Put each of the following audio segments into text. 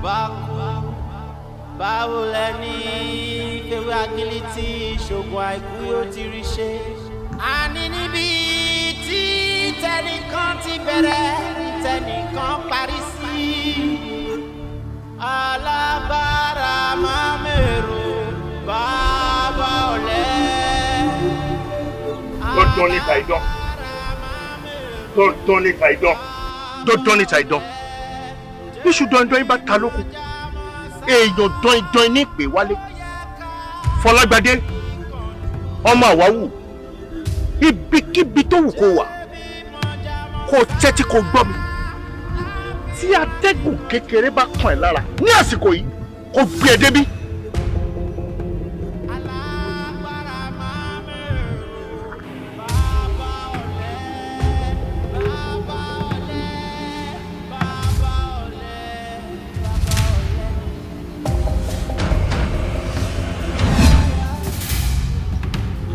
Bá kú, báwo lẹni fewé agilítì ṣògùn àìkú yóò ti rí ṣe? Àní níbi tí tẹnìkan ti bẹ̀rẹ̀ ní tẹnìkan parí sí. Alábàárà máa mèrò bàbá ọ̀lẹ. Dandan ní tàìdán, dandan ní tàìdán, dandan ní tàìdán. Bíṣu dandan yín bá ta lóko, èèyàn dandan ní ìpè wálé. Fọlágbadé ọmọ àwáwù, ibikíbi tó wù kó wà, kó tẹ́tí kó gbọ́ mi. Tí atẹ́gùn kékeré bá kàn ẹ́ lára ní àsìkò yìí, kó gbé ẹ débí. Alágbára máa mèrò bàbá ọ̀lẹ, bàbá ọ̀lẹ, bàbá ọ̀lẹ, bàbá ọ̀lẹ.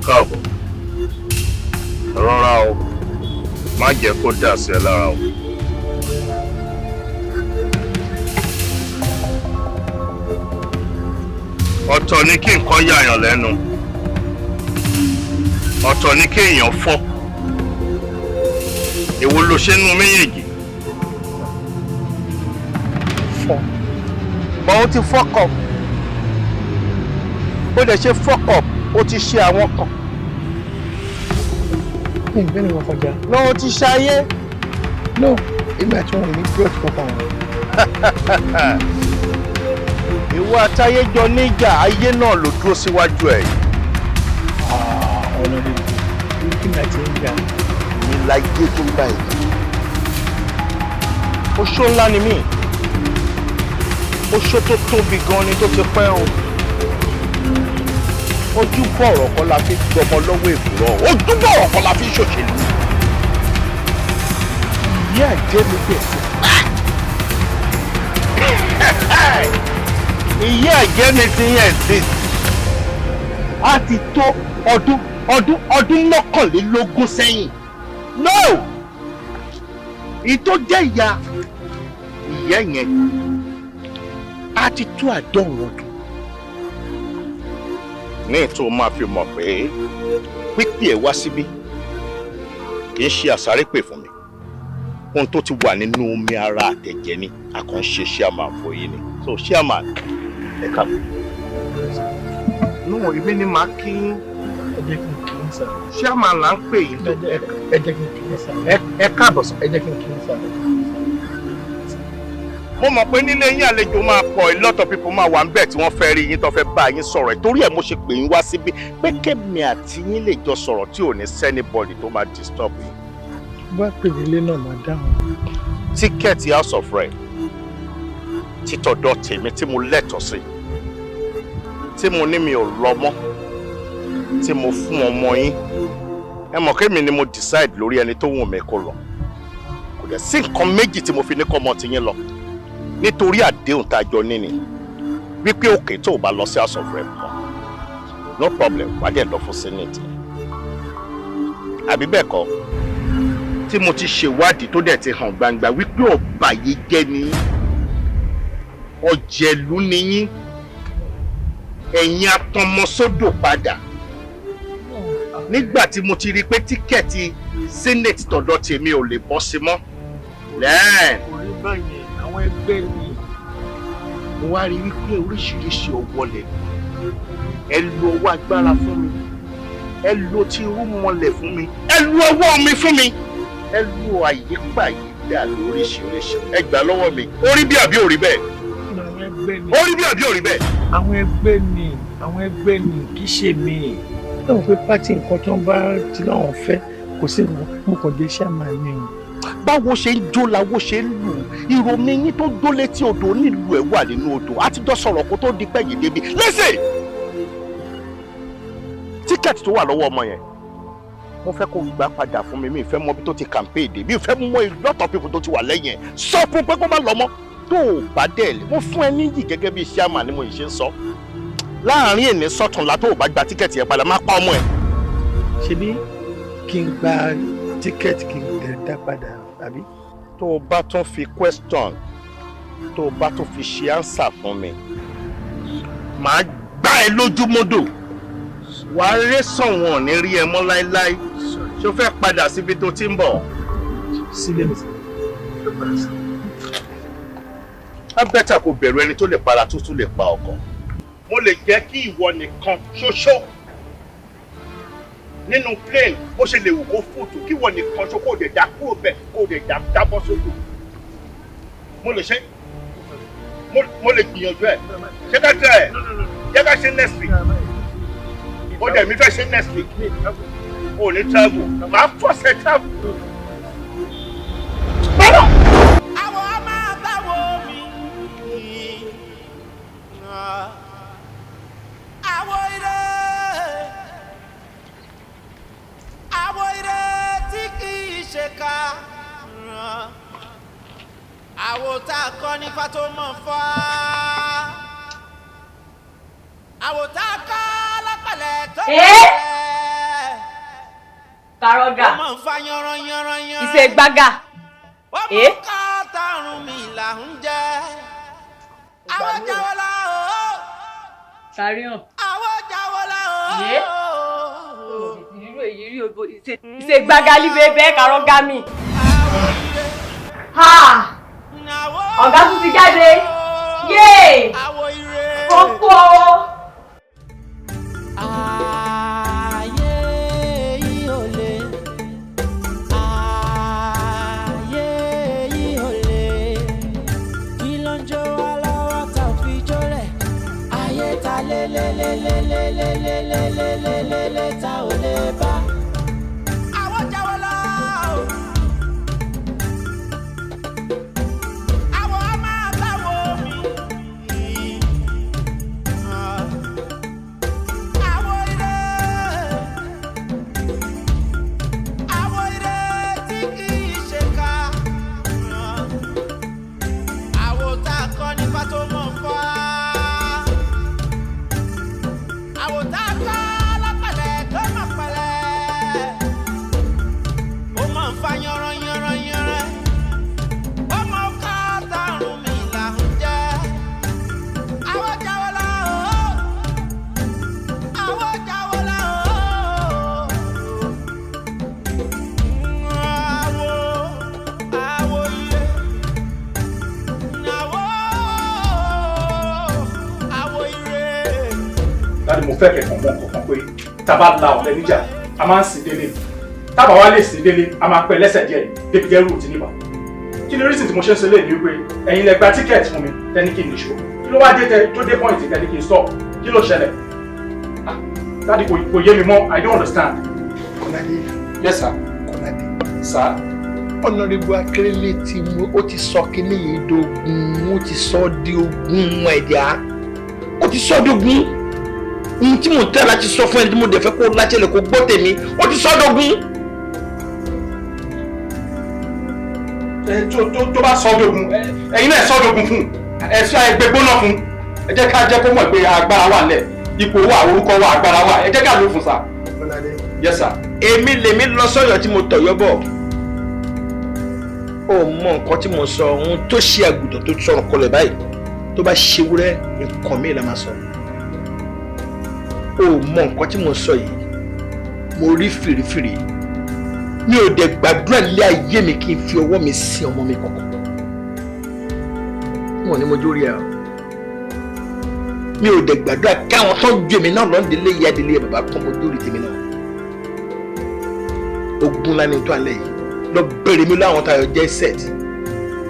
Káàbọ̀, rọra o, má jẹ́ kó dà sí ẹ lára o. Ọ̀tọ̀ ni kí nǹkan yàyàn lẹ́nu, ọ̀tọ̀ ni kí èèyàn fọ́. Èwo ló ṣe nínú méjèèjì? Fọ́ bọ́n ó ti fuck up. Bó dẹ̀ ṣe fuck up, ó ti ṣe àwọn kan. Mi ì bẹ́ẹ̀ ni wọ́n kọjá. Lọ́wọ́ ti ṣayé. No, èmi àti wọn ò ní grudge kankan. Ìwọ àtayé jọ níjà, ayé náà ló dúró síwájú ẹ̀. Ọ̀nà lè dùn kí ni àti ń gbà. Mi láyé tó ń bá ẹ̀. Oṣó ńlá ni mí, oṣó tó tóbi gan ni tó ti pẹ́ o. Ojú bọ̀rọ̀ kọ́ la fi gbọmọ lọ́wọ́ èkùrọ́, ojú bọ̀rọ̀ kọ́ la fi ṣòṣèlú. Ìyá àjẹ́ mi bẹ̀ sí. Ìyá àjẹ́ mi ti ń exist. A ti tó ọdún 21 sẹ́yìn. No! Ìtó jẹ́ ìyá yẹn, a ti tó 90 ọdún. Ní ètò máa fi mọ̀ pé pípì ẹ̀ wá síbí kì í ṣe àsárépè fún mi. Ohun tó ti wà nínú omi ara àtẹ̀jẹ̀ ni a kàn ń ṣe chairman fún yín ni. So chairman, ẹ káàbọ̀. Nù, èmi ni màá kí yín. Ẹ jẹ́ kí n kí n sà. Chairman là ń pè yín. Ẹ jẹ́ kí n kí n sà. Ẹ káàbọ̀ sà. Ẹ jẹ́ kí n kí n sà. Mo mọ̀ pé nílé yín àlejò máa pọ̀, a lot of people máa wà ńbẹ̀ tí wọ́n fẹ́ rí yín, tó fẹ́ bá yín sọ̀rọ̀ ẹ̀. Torí ẹ̀ mo ṣe pè yín wá síbí pé kémi àti yín lè jọ sọ̀rọ̀ tí ò ní sẹ́nibọ̀dì tó máa disturb yín. Bá pè nílé náà, máa dáhùn. Ticket House of Rep títọ̀dọ̀ tèmi tí mo lẹ́tọ̀ọ́ sí, tí mo ní mi ò lọ mọ́, tí mo fún ọmọ yín, ẹ mọ̀ kémi ni mo decide lórí ẹni tó wù mí kó lọ. Kò dẹ̀ sí nǹkan méjì tí mo fi ní kọ́ ọmọ tiyín lọ, nítorí àdéhùn tá a jọ ní ni wípé òkè tó o bá lọ sí House of Rep mọ́, no problem, wàá dẹ̀ lọ fún Senate, àbí bẹ́ẹ̀ kọ́? Tí mo ti ṣèwádìí tó dẹ̀ ti hàn gbangba wípé ọ̀bàyéjẹ́ ni yín, ọ̀jẹ̀lú ni yín, ẹ̀yin atọmọsódò padà. Nígbà tí mo ti rí i pé ticket Senate tọ̀dọ̀ tèmi ò lè bọ́ sí mọ́ lẹ́ẹ̀n. Kò rí báyẹn, àwọn ẹgbẹ́ ni. Mo wá rí wípé oríṣiríṣi ọwọ́ lẹ̀, ẹ lo ọwọ́ agbára fún mi, ẹ lo ti irú mọlẹ̀ fún mi, ẹ lo ọwọ́ mi fún mi, ẹ lo àyípàyídà lóríṣiríṣi, ẹ gbà lọ́wọ́ mi. Ó rí bí àbí ò rí bẹ́ẹ̀? Àwọn ẹgbẹ́ ni. Ó rí bí àbí ò rí bẹ́ẹ̀? Àwọn ẹgbẹ́ ni, àwọn ẹgbẹ́ ni, kì í ṣe mi. Táwọn pé party, nǹkan tó ń bá ti láwọn fẹ́, kò sí nǹkan, mo kàn jẹ́ chairman ni o. Báwo ṣe ń jó làwo ṣe ń lù, ìròmí yín tó jó létí odò nílùú ẹ̀ wà nínú odò. Àtijọ́ sọ̀rọ̀ kó tó di pẹ́yìn débi lẹ́sẹ̀. Ticket tó wà lọ́wọ́ ọmọ yẹn, mo fẹ́ kó gbà padà fún mi. Mi ì fẹ́ mọ bí tó ti campaign dé, mi ì fẹ́ mọ a lot of people tó ti wà lẹ́yìn ẹ̀. Sọ fún pé kó má lọ mọ́. Tó o bá dẹ̀ lé, mo fún ẹ níyì gẹ́gẹ́ bí chairman ni mo yìí ṣe ń sọ, láàárín èní sọ́túnla, tó o bá gba ticket yẹn padà, má pa ọmọ ẹ. Ṣebí kí n gba ticket, kí n dẹ̀ dá padà, àbí? Tó o bá tún fi question Tó o bá tún fi ṣe ánsà fún mi, màá gbá ẹ lójú mọ́dò. Wàá ré sọ̀wọ́n ní rí ẹ mọ́ láéláé. Ṣé o fẹ́ padà síbi tó ti ń bọ̀? Sílé mi. Á bẹ́tà kó bẹ̀rù ẹni tó lè para tó tún lè pa ọkàn. Mo lè jẹ́ kí ìwọ nìkan ṣoṣo nínú plane, bó ṣe lè wù kó fòtò, kí ìwọ nìkan ṣo kó o dẹ̀ dá kúrò bẹ́ẹ̀, kó o dẹ̀ dá dábọ́ sódò. Mo lè ṣe, mo lè gbìyànjú ẹ̀. Ṣé ká tẹ̀ ẹ̀? Jẹ́ ká ṣe next week. Ó dẹ̀ mi fẹ́ ṣe next week. O ò ní travel. Màá fọ̀ṣẹ̀ travel. Àwọn a máa báwo mi. Àwọ̀ ire. Àwọ̀ ire tí kì í ṣe ká. Àwọ̀ tá a kọ́ nípa tó mọ̀ fọ́. Àwọ̀ tá a kọ́ lápẹ̀lẹ̀ tó mọ̀ Eh? fẹ́. Kàrọ́gà. Ó mọ̀ ń fa yanran yanran yanran. Ìṣe gbága. Ó mú Eh? ká tàrùn mi là ń jẹ́. Àwọn jáwọ́ la o. Sàríhàn. Àwọn jáwọ́ la o. Yé. Irú èyí rí obo ìṣe gbága líbe bẹ́ẹ̀ kàrọ́gà mi. Ha! Ọ̀gá tún ti jáde. Yéè! Kókó. Ayé yìí ò le. Ayé yìí ò le. Kí ló ń jó wa lọ́wọ́ tá ò fi jólẹ̀? Ayé ta lé lé lé lé lé lé lé lé lé lé lé lé ta ò lè bá. Àwọn jáwọ́ lọ. Àwọn á máa báwo mi. Àwọn ire. Àwọn ire tí kì í ṣe ká. Àwo tá a kọ́ nípa tó mọ̀ fọ́. Àwo tá a kọ́ lápẹ̀lẹ̀ tó mọ̀ pẹ̀lẹ́. Ó mọ̀ ń fa yanran yanran yanran. Ó mọ̀ ká tàrùn mi là ń jẹ́. Àwo jáwọ́ la o. Àwo jáwọ́ la o. Àwo, àwo ire. Àwo, àwo ire. Daddy, mo fẹ́ kẹ̀kọ́ mọ́ nǹkan kan pé tá a bá la ọ̀lẹ níjà, a máa ń sìn délé. Tábà wá lè sìn délé, a máa pẹ́ lẹ́sẹ̀ díẹ̀ débi dẹ́rù ò ti níbà. Kí ni reason tí mo ṣe ń ṣe lé ní wípé ẹ̀yin lẹ gba ticket fún mi tẹ́ni kí n nìṣó? Kí ló wá dé tẹ tó dé point tẹ́ni kí n stop? Kí ló ṣẹlẹ̀? Ah, Daddy, kò yé mi mọ́. I don't understand. Kọ́ládé. Yes, sir. Kọ́ládé. Sir. Honourable Akérèlé tí mo ó ti sọ kínní yìí dogun, ó ti sọ di ogun ẹ̀dá, ó ti sọ dogun. Ohun tí mò ń tẹ́ láti sọ fún ẹni tí mo dẹ̀ fẹ́ kó lájẹ̀lẹ̀ kó gbọ́ tèmi, ó ti sọ dogun. Ẹ tó bá sọdọ̀gùn, ẹ̀yin náà sọdọ̀gùn fún ẹ, ṣe ẹgbẹ́ gbóná fún ẹ. Jẹ́ ká jẹ́ kó mọ̀ pé agbára wà nílẹ̀, ipò wà, orúkọ wà, agbára wà. Ẹ jẹ́ ká ló fún, sir. Yes, sir. Èmi lèmi lọ sọ́yọ́ tí mo tọ̀yọ́ bọ̀. Ó mọ nǹkan tí mo sọ, ohun tó ṣe àgùntàn tó sọ̀rọ̀ kọlẹ̀ báyìí, tó bá ṣe wúrẹ́, nǹkan mi là máa sọ. Ó mọ nǹkan tí mo sọ yìí, mo rí fìrífìrí. Mi ò dẹ̀ gbàdúrà nílé ayé mi kí n fi ọwọ́ mi sí ọmọ mi kankan. Wọn ní mo jórí ẹ o. Mi ò dẹ̀ gbàdúrà káwọn tó ju èmi náà lọ́ndínlé ìyá ìdílé bàbá kan mo jórí tèmi náà. Ogun ńlá ni tó alẹ́ yìí. Lọ bèrè mi láwọn tayọ jẹ́ set,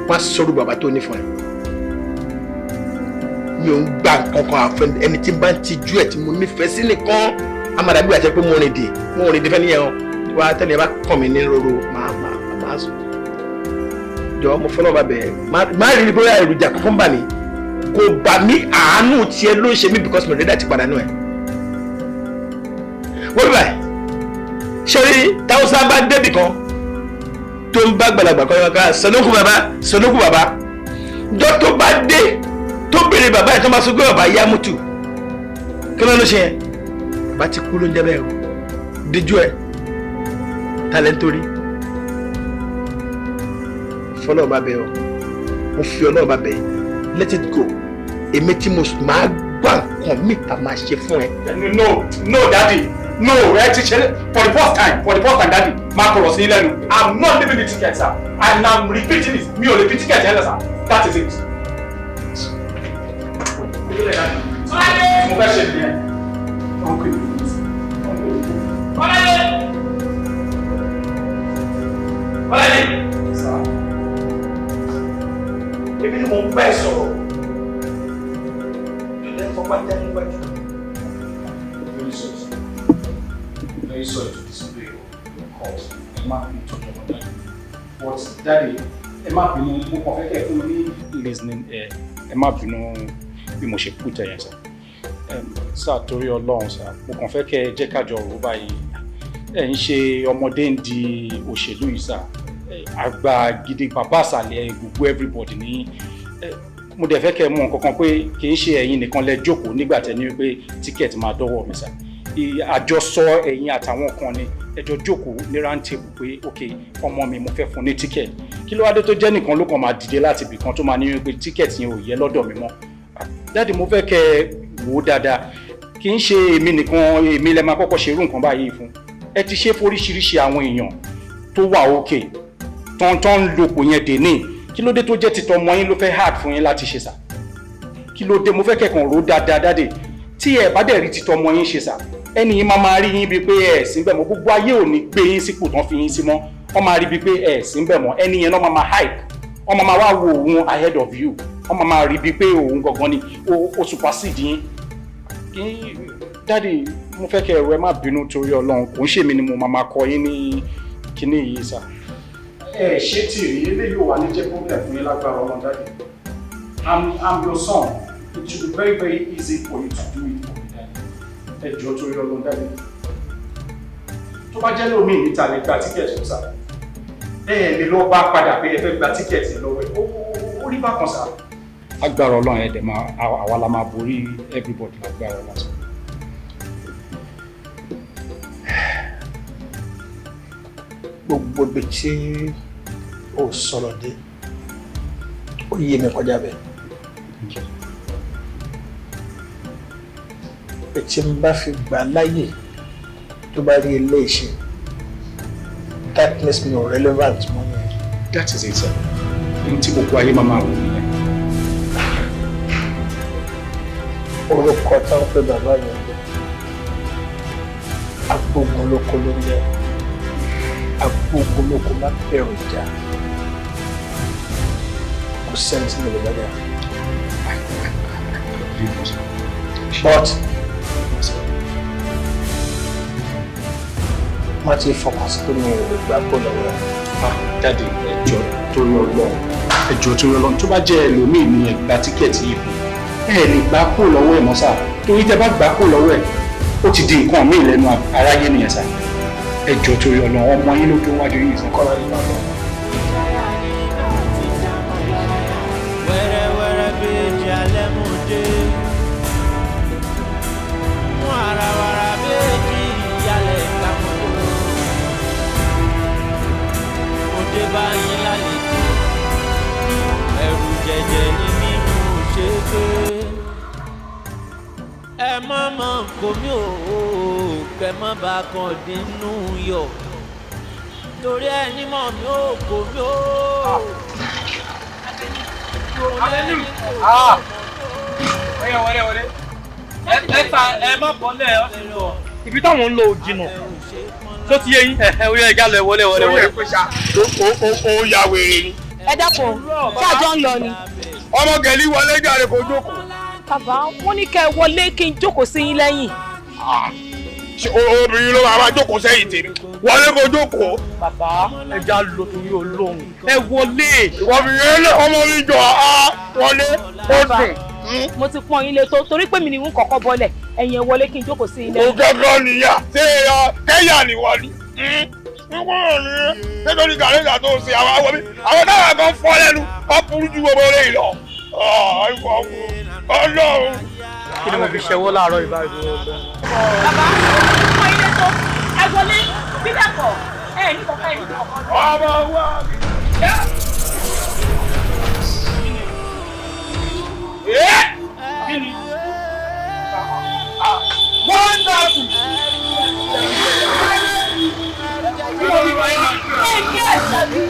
wọ́n á sọ̀rọ̀ bàbá tó ní fún ẹ. Mi ò ń gba nǹkan kan àfẹ ẹni tí n bá ń tijú ẹ̀ tí mo nífẹ̀ẹ́ sí nìkan. Amadàbí àti pé mo rìn dè fẹ́ nìyẹn o. Wá tẹ́lẹ̀ bá kàn mí ní roro, máa sùn. Jọ, mo fọlọ́ bá bẹ̀ má rí bóyá èròjà kankan bà mí, kò bà mí. Àánú tiẹ̀ ló ń ṣe mí because mi ò rí dàtí padà nù ẹ̀. Wọ́n bí báyìí ṣé rí táwọn bá débì kan tó ń bá gbàlagbà kan ká sọdọ́kù bàbá, sọdọ́kù bàbá jọ, tó bá dé tó béèrè bàbá yẹn, tó máa sọ pé bàbá yá mútu, kí ló ló ṣe yẹn? Bàbá ti kú ló ń jẹ́ bẹ́ẹ̀ o. Díjú ẹ̀ talẹ́ntórí fọlọ́ọ̀ bá bẹ̀ ọ́, mo fi ọlọ́ọ̀ bá bẹ̀. Let it go. Èmi tí mo máa gbà nǹkan mi ta máa ṣe fún ẹ. No, no, daddy, no, ẹ ti ṣe for the first time, for the first time, daddy, máa kọ̀rọ̀ sí lẹ́nu. I'm not leaving the ticket, sir, and I'm repeating it. Mi ò lè fi ticket yẹn lọ, sir. That is it. Mo fẹ́ ṣe nìyẹn. Kọ́ládé! Kọ́ládé! Èmi ni mo ń bá ẹ sọ̀rọ̀. Ìlẹ̀ fọpá jẹ́ níwájú. Very sorry, sir. Very sorry to disobey your calls. Ẹ má bínú tó jọba daddy. But daddy, ẹ má bínú, mo kàn fẹ́ kẹ́ fún mi ní listening ear. Ẹ má bínú bí mo ṣe put ẹ yẹn, sir. Sir, torí Ọlọ́run, sir, mo kàn fẹ́ kẹ́ ẹ jẹ́ ká jọ rò báyìí. Ẹ ń ṣe ọmọdé ń di òṣèlú yìí, sir. Àgbà gidi, bàbá àsàlẹ̀ gbogbo everybody ní. Mo dẹ̀ fẹ́ kẹ́ ẹ mọ̀ nǹkan kan pé kì í ṣe ẹ̀yin nìkan lẹ jókòó nígbà tẹ́ ní wípé ticket máa dọ́wọ́ mi, sir. Àjọsọ ẹ̀yin àtàwọn kan ni ẹ jọ jókòó ní round table pé ok, ọmọ mi, mo fẹ́ fún ní ticket. Kí ló wá dé tó jẹ́ nìkan ló kàn máa dìde láti ibì kan tó máa ní wípé ticket yẹn ò yẹ lọ́dọ̀ mi mọ́? Daddy, mo fẹ́ kẹ́ ẹ wò ó dáadáa. Kì í ṣe èmi nìkan, èmi lẹ máa kọ́kọ́ ṣe irú nǹkan báyìí fún. Ẹ ti ṣe foríṣiríṣi àwọn èèyàn tó wà òkè tọ́ntọ́n ń lopò yẹn dè ní. Kí ló dé tó jẹ́ titọ́ ọmọ yín ló fẹ́ hard fún yín láti ṣe, sir? Kí ló dé? Mo fẹ́ kẹ́kàn rò dáadáa, daddy. Tí ẹ bá dẹ̀ rí titọ́ ọmọ yín ṣe, sir, ẹni yín máa máa rí yín bíi pé ẹ sí bẹ́ẹ̀ mọ́. Gbogbo ayé ò ní gbé yín sípò tán fi yín sí mọ́. Wọ́n máa rí bíi pé ẹ sí bẹ́ẹ̀ mọ́. Ẹni yẹn náà máa máa hype, wọ́n máa máa wá wo òun ahead of you. Wọ́n máa máa rí bíi pé òun gangan ni ó supersede yín. Daddy, mo fẹ́ kẹ́ ẹ̀rọ, ẹ má bínú torí Ọlọ́run. Kò ń ṣèmi ni mo máa máa kọ yín ní kinní yìí, sir. Ẹ ṣé tì rí eléyìí ò wá ní jẹ́ problem fún yín lágbára Ọlọ́run. Daddy, I'm your son. It should be very, very easy for you to do it for me, daddy. Ẹ jọ̀ọ́, torí Ọlọ́run, daddy. Tó bá jẹ́ lómi níta lè gba ticket fún, sir, ẹ lè lọ bá padà pé ẹ fẹ́ gba ticket lọ́wọ́ ẹ. Ó rí bákan, sir. Agbára Ọlọ́run, ẹ̀ dẹ̀ máa àwa la máa borí everybody lágbára Ọlọ́run, sir. Gbogbo ibi tí o sọ̀rọ̀ dé, ó yé mi kọjá bẹ́ẹ̀. Pé tí n bá fi gbà láyè tó bá rí ilé iṣẹ́, that makes me relevant mọ́ mi. That is it, sir. Ní tí gbogbo ayé máa máa wò nìyẹn. Orúkọ táwọn pé bàbá mi ń jẹ́ agbógun lóko ló ń jẹ́ agbógun lóko má bẹ̀rù ìjà. Kò sẹ́ni tí mi lè bá jà. But má ti fọkàn sí pé mi ò lè gbà kó lọ́wọ́ ẹ̀. Ah, daddy, ẹ jọ̀ọ́ torí Ọlọ́run, ẹ jọ̀ọ́ torí Ọlọ́run. Tó bá jẹ́ ẹlòmíì ní ẹ gba ticket yìí fún, ẹ lè gbà kó lọ́wọ́ ẹ̀ mọ́, sir. Torí tẹ bá gbà kó lọ́wọ́ ẹ̀, ó ti di nǹkan míì lẹ́nu aráyé nìyẹn, sir. Ẹ jọ̀ọ́ torí Ọlọ́run, ọmọ yín ló dún wájú yín, sir. Kọ́lá ní bàbá. Wẹ́rẹ́wẹ́rẹ́ bèjì alẹ́ mú dé. Wàràwàrà bèjì ìyálẹ̀ ìtàkùn. Òde bá yín lálejò. Ẹ̀rù jẹ̀jẹ̀ ní mímú ṣe pé. Ẹ má mọ̀ kò mí ò kẹ́ má bá kan dínú yọ̀. Torí ẹni mọ̀ mí ò kò mí ò. Ah! Ọyá, wọlé wọlé. Ẹ ta ẹ má bọ́lẹ̀ ọ́ sì lọ. Ibi táwọn ń lọ ò jìnnà tó ti yé yín. Ẹ ó yẹ ìjà lọ, ẹ wọlé wọlé wọlé. Ó ya wèrè ni. Ẹ dákun, ṣé àjọ ń lọ ni? Ọmọ gẹ̀lí, wọlé jàre, kó jókòó. Bàbá, wọ́n ní kẹ́ ẹ wọlé kí n jókòó sí yín lẹ́yìn. Ṣé obìnrin ló máa jókòó sẹ́yìn tèmi? Wọlé kó jókòó. Bàbá, ẹ já lọ torí Ọlọ́run, ẹ wọlé. Ìwọ fi yẹn lé ọmọ mi jọ á wọlé ó dùn. Mo ti pọ́n yín lé tó torí pé mi ni ń kọ́kọ́ bọ́lẹ̀. Ẹ̀yin ẹ wọlé kí n jókòó sí yín lẹ́yìn. Òun gángan nìyà ṣé kẹ́yà ni wọ́n ni. Nígbà ní nítorí gàrẹ́gà tó ṣe àwọn àwọn mi àwọn táwọn kan fọ́ lẹ́nu wọ́n burú ju gbogbo eléyìí lọ. Ọlọ́run. Kí ni mo fi ṣẹwọ́ láàárọ̀ ìbáraẹni Ọlọ́run? Bàbá, mo ti pọ́n yín lé tó, ẹ wọlé bíbẹ̀ kọ̀ ẹ ní kọ̀ọ̀kan ẹ ní kọ̀ọ̀kan. Ọmọ wa. Kí ni? Wonderful. Èmi àṣàbí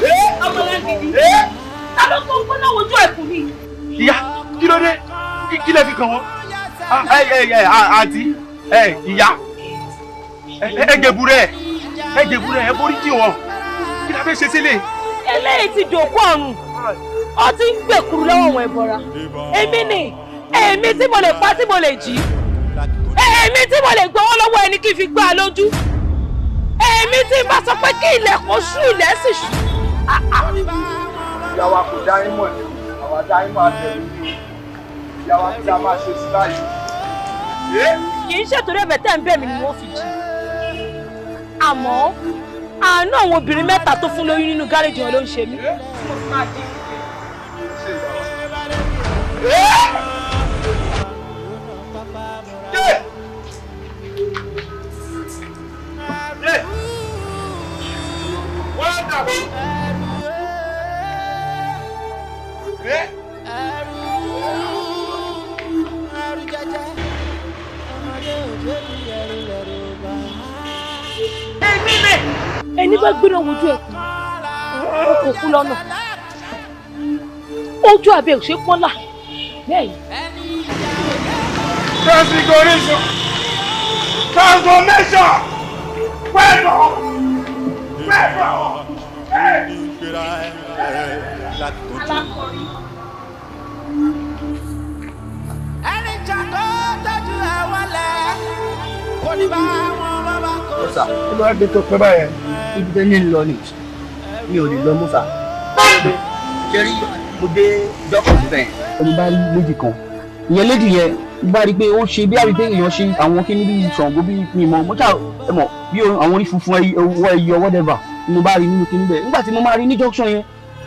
ọmọlágídí. Ta ló tó gbóná wojú ẹ̀kún mi? Ìyá, kí ló dé? Kí lẹ fi kàn wọ́n? Àǹtí, ìyá, ẹ gèbúrẹ́, ẹ gèbúrẹ́, ẹ borí jì wọ́n. Kí la fẹ́ ṣe sílẹ̀? Eléyìí ti dòkú ọ̀run. Ó ti ń gbèkúrú lọ́wọ́ àwọn ẹ̀bọra. Èmi ni èmi tí mo lè pa tí mo lè jí. Èmi tí mo lè gbowó lọ́wọ́ ẹni kí n fi gbá a lójú. Èmi tí n bá sọ pé kí ilẹ̀ kó ṣú, ilẹ̀ sì ṣú. Ìyá wa kò dá yín mọ̀ ní o, àwa dá yín mọ̀ àtẹ̀lé ní o. Ìyá wa, kí la máa ṣe sí báyìí? Kì í ṣètò ẹ̀bẹ̀ tẹ́ ń bẹ̀ mí ni wọ́n fi jí. Àmọ́ àánú àwọn obìnrin mẹ́ta tó fún lóyún nínú gáréjì wọn ló ń ṣe mí. Mo fi máa jí. Ẹni bá gbéná wojú ẹkùn, ó kò kú lọ́nà. Ojú abẹ ò ṣe pọ́nlá bẹ́ẹ̀ ni. Transfiguration, transformation, pẹ̀lú pẹ̀lú. Alákọ̀rí. Ẹni jàǹdó tọ́jú ẹ wọlé kò ní bá wọn bàbá kò Sà. Kí ló wá dé tó pẹ́ báyẹn? Ibi tẹ́ ní lọ ni mi ò lè lọ mú sà. Ṣé rí, mo dé dọ́kọ̀ síbẹ̀. Mo bá rí lady kan, ìyẹn lady yẹn, mo bá rí i pé ó ṣe bí àrí pé èèyàn ṣe àwọn kíní bí Ṣàngó bí mi mọ̀ mo ṣáà ẹ mọ̀ bí àwọn orí funfun ọwọ́ ẹyọ whatever ni mo bá rí nínú kíní bẹ́ẹ̀. Nígbà tí mo máa rí ní junction yẹn,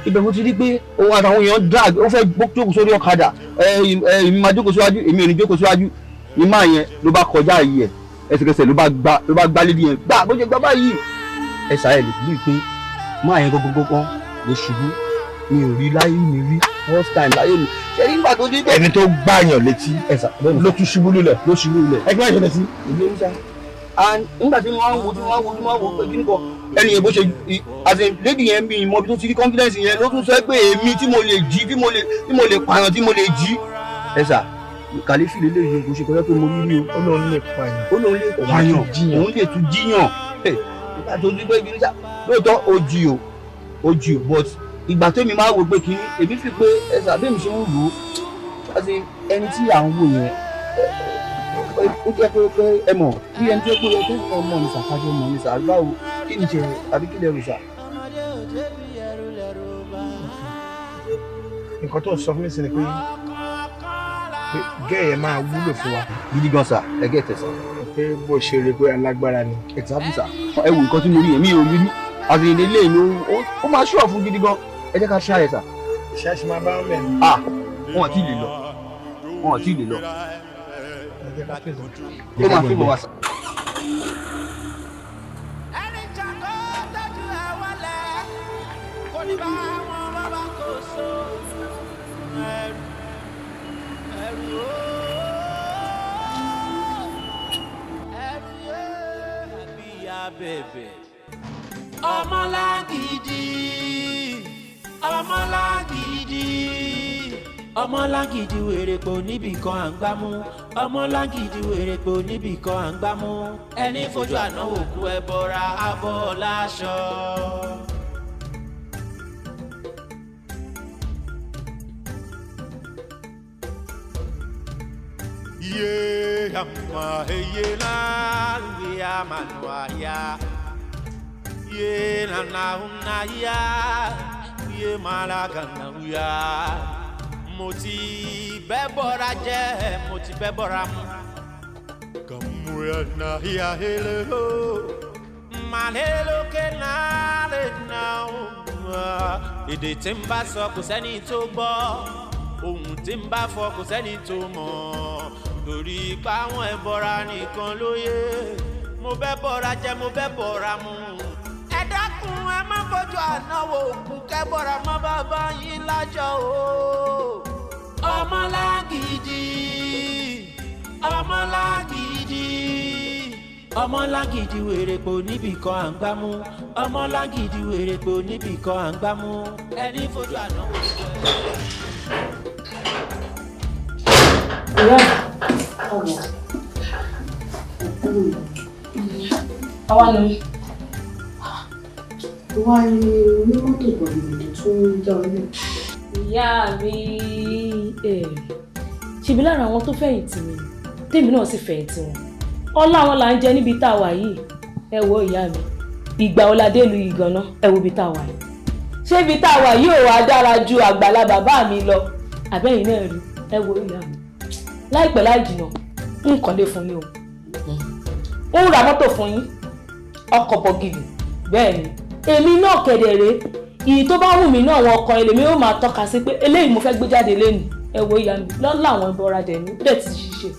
ibẹ̀ mo ti rí pé òun àtàwọn èèyàn drag, ó fẹ́ jókòó sórí ọ̀kadà. Ẹ èmi máa jókòó síwájú, èmi ò ní jókòó síwájú ní máa yẹn ló bá kọjá yìí ẹ ẹsẹ̀kẹsẹ̀ ló bá gbá lady yẹn gbá bó ṣe gbá báyìí. Ẹ ṣàyẹ̀ lè bí pé máa yẹn gbogbogbò ló ṣubú. Mi ò rí láyé mi rí, first time láyé mi. Ṣe nígbà tó dé bẹ́ẹ̀. Ẹni tó gbàyàn létí ẹ̀sà bẹ́ẹ̀ ló tún ṣubú lulẹ̀? Ló ṣubú lulẹ̀. Ẹ kí wọ́n ṣẹlẹ̀ sí. Ìlú ń sá. And nígbà tí wọ́n á wo tí wọ́n á wo tí wọ́n á wo pé kí ni kọ ẹni yẹn bó ṣe, as in lady yẹn, mi mọ bí tó ti rí confidence yẹn, ló tún sọ pé èmi tí mo lè jí, tí mo lè pààyàn, tí mo lè jí. Ẹ̀sà, kàlífì lélẹ́yìn kò ṣe kọjá pé mo rí rí o. Ó lóun lè pààyàn. Ó lóun lè pààyàn, òun lè tún jíyàn. Nígbà tó ti pé kí ni sá, lóòótọ́ ó jí o, ó jí o, but ìgbà tẹ́mi máa wò pé kí èmi fi pé ẹ̀sà bí èmi ṣe ń rò ó, as in ẹni tí à ń wò yẹn, ó jẹ́ pé ẹ mọ̀ bí ẹni tó pé ẹ ọmọ ní sàkájọ mọ̀ ní sàá báwo kí ni ṣe àbí kí lè rò sà. Nǹkan tó ń sọ fún mi sí ni pé gẹ́ẹ̀ yẹn máa wúlò fún wa. Gidi gan sà, ẹ gẹ́ tẹ̀sán. Pé bó ṣe rí pé alágbára ni. Exactly sà. Ẹ wo nǹkan tí mo rí yẹn, mi ò rí rí àti ilé ìlú, ó máa ṣùọ̀ fún gidi gan. Ẹ jẹ́ ká ṣáà ẹ sà. Ṣáà ṣe máa bá wọn mẹ́rin. Ah, wọn ò tí ì lè lọ, wọn ò tí ì lè lọ. Ó máa fi mọ̀ wá sà. Ẹni jàǹdó tọ́jú ẹ wọlé kò ní bá wọn bàbá kò so ẹrù ẹrù ó ẹrù yé àbí abẹ̀bẹ̀. Ọmọlágídí, ọmọlágídí, ọmọlágídí, wèrèpò níbì kan à ń gbámú. Ọmọlágídí, wèrèpò níbì kan à ń gbámú. Ẹni fojú àná òkú ẹ bọra abọ́ láṣọ. Ye ama ye la ye manwa ya ye na na na ya ye malaga na ya. Mo ti bẹ́ bọ́ra jẹ́, mo ti bẹ́ bọ́ra mu. Kàmúyà na ya hele o malelo ke na le na o. Èdè tí ń bá sọ, kò sẹ́ni tó gbọ́. Ohun tí ń bá fọ, kò sẹ́ni tó mọ̀, torí ipá àwọn ẹ̀bọra nìkan ló yé. Mo bẹ́ bọ́ra jẹ́, mo bẹ́ bọ́ra mu. Ẹ dákun, ẹ má fojú ànáwó òkú kẹ́bọ̀ra mọ́ bàbá yín lájọ o. Ọmọlágídí, ọmọlágídí, ọmọlágídí wèrèpò níbì kan à ń gbámú. Ọmọlágídí wèrèpò níbì kan à ń gbámú. Ẹni fojú àná wò. Ìyá àwa ni. Wá ní onímọ́tò gbọ̀ngàn tó ń já ọ lẹ̀. Ìyá mi, ṣèbí lára àwọn tó fẹ̀yìntì mi tèmi náà sì fẹ̀yìntì wọn, ọlá wọn là ń jẹ níbi tá a wà yìí. Ẹ wo ìyá mi, ìgbà ọ̀làdé lu ìgànná, ẹ wo ibi tá a wà yìí. Ṣé ibi tá a wà yìí ò wá dára ju àgbàlá bàbá mi lọ? Àbẹ́yìn náà rí. Ẹ wo ìyá mi, láìpẹ́ láì jìnnà nǹkan lè fún yín o, ń ra mọ́tò fún yín, ọkọ̀ bọ̀gìnì. Bẹ́ẹ̀ ni èmi náà kẹ̀dẹ̀rẹ́, ìyí tó bá wù mí náà àwọn ọkọ̀ ẹlẹ́mi ó máa tọ́ka sí pé eléyìí mo fẹ́ gbé jáde lẹ́nu. Ẹ wo ìyá mi, lọ́la àwọn ìbọra dẹ̀ ní ó dẹ̀ ti ṣiṣẹ́.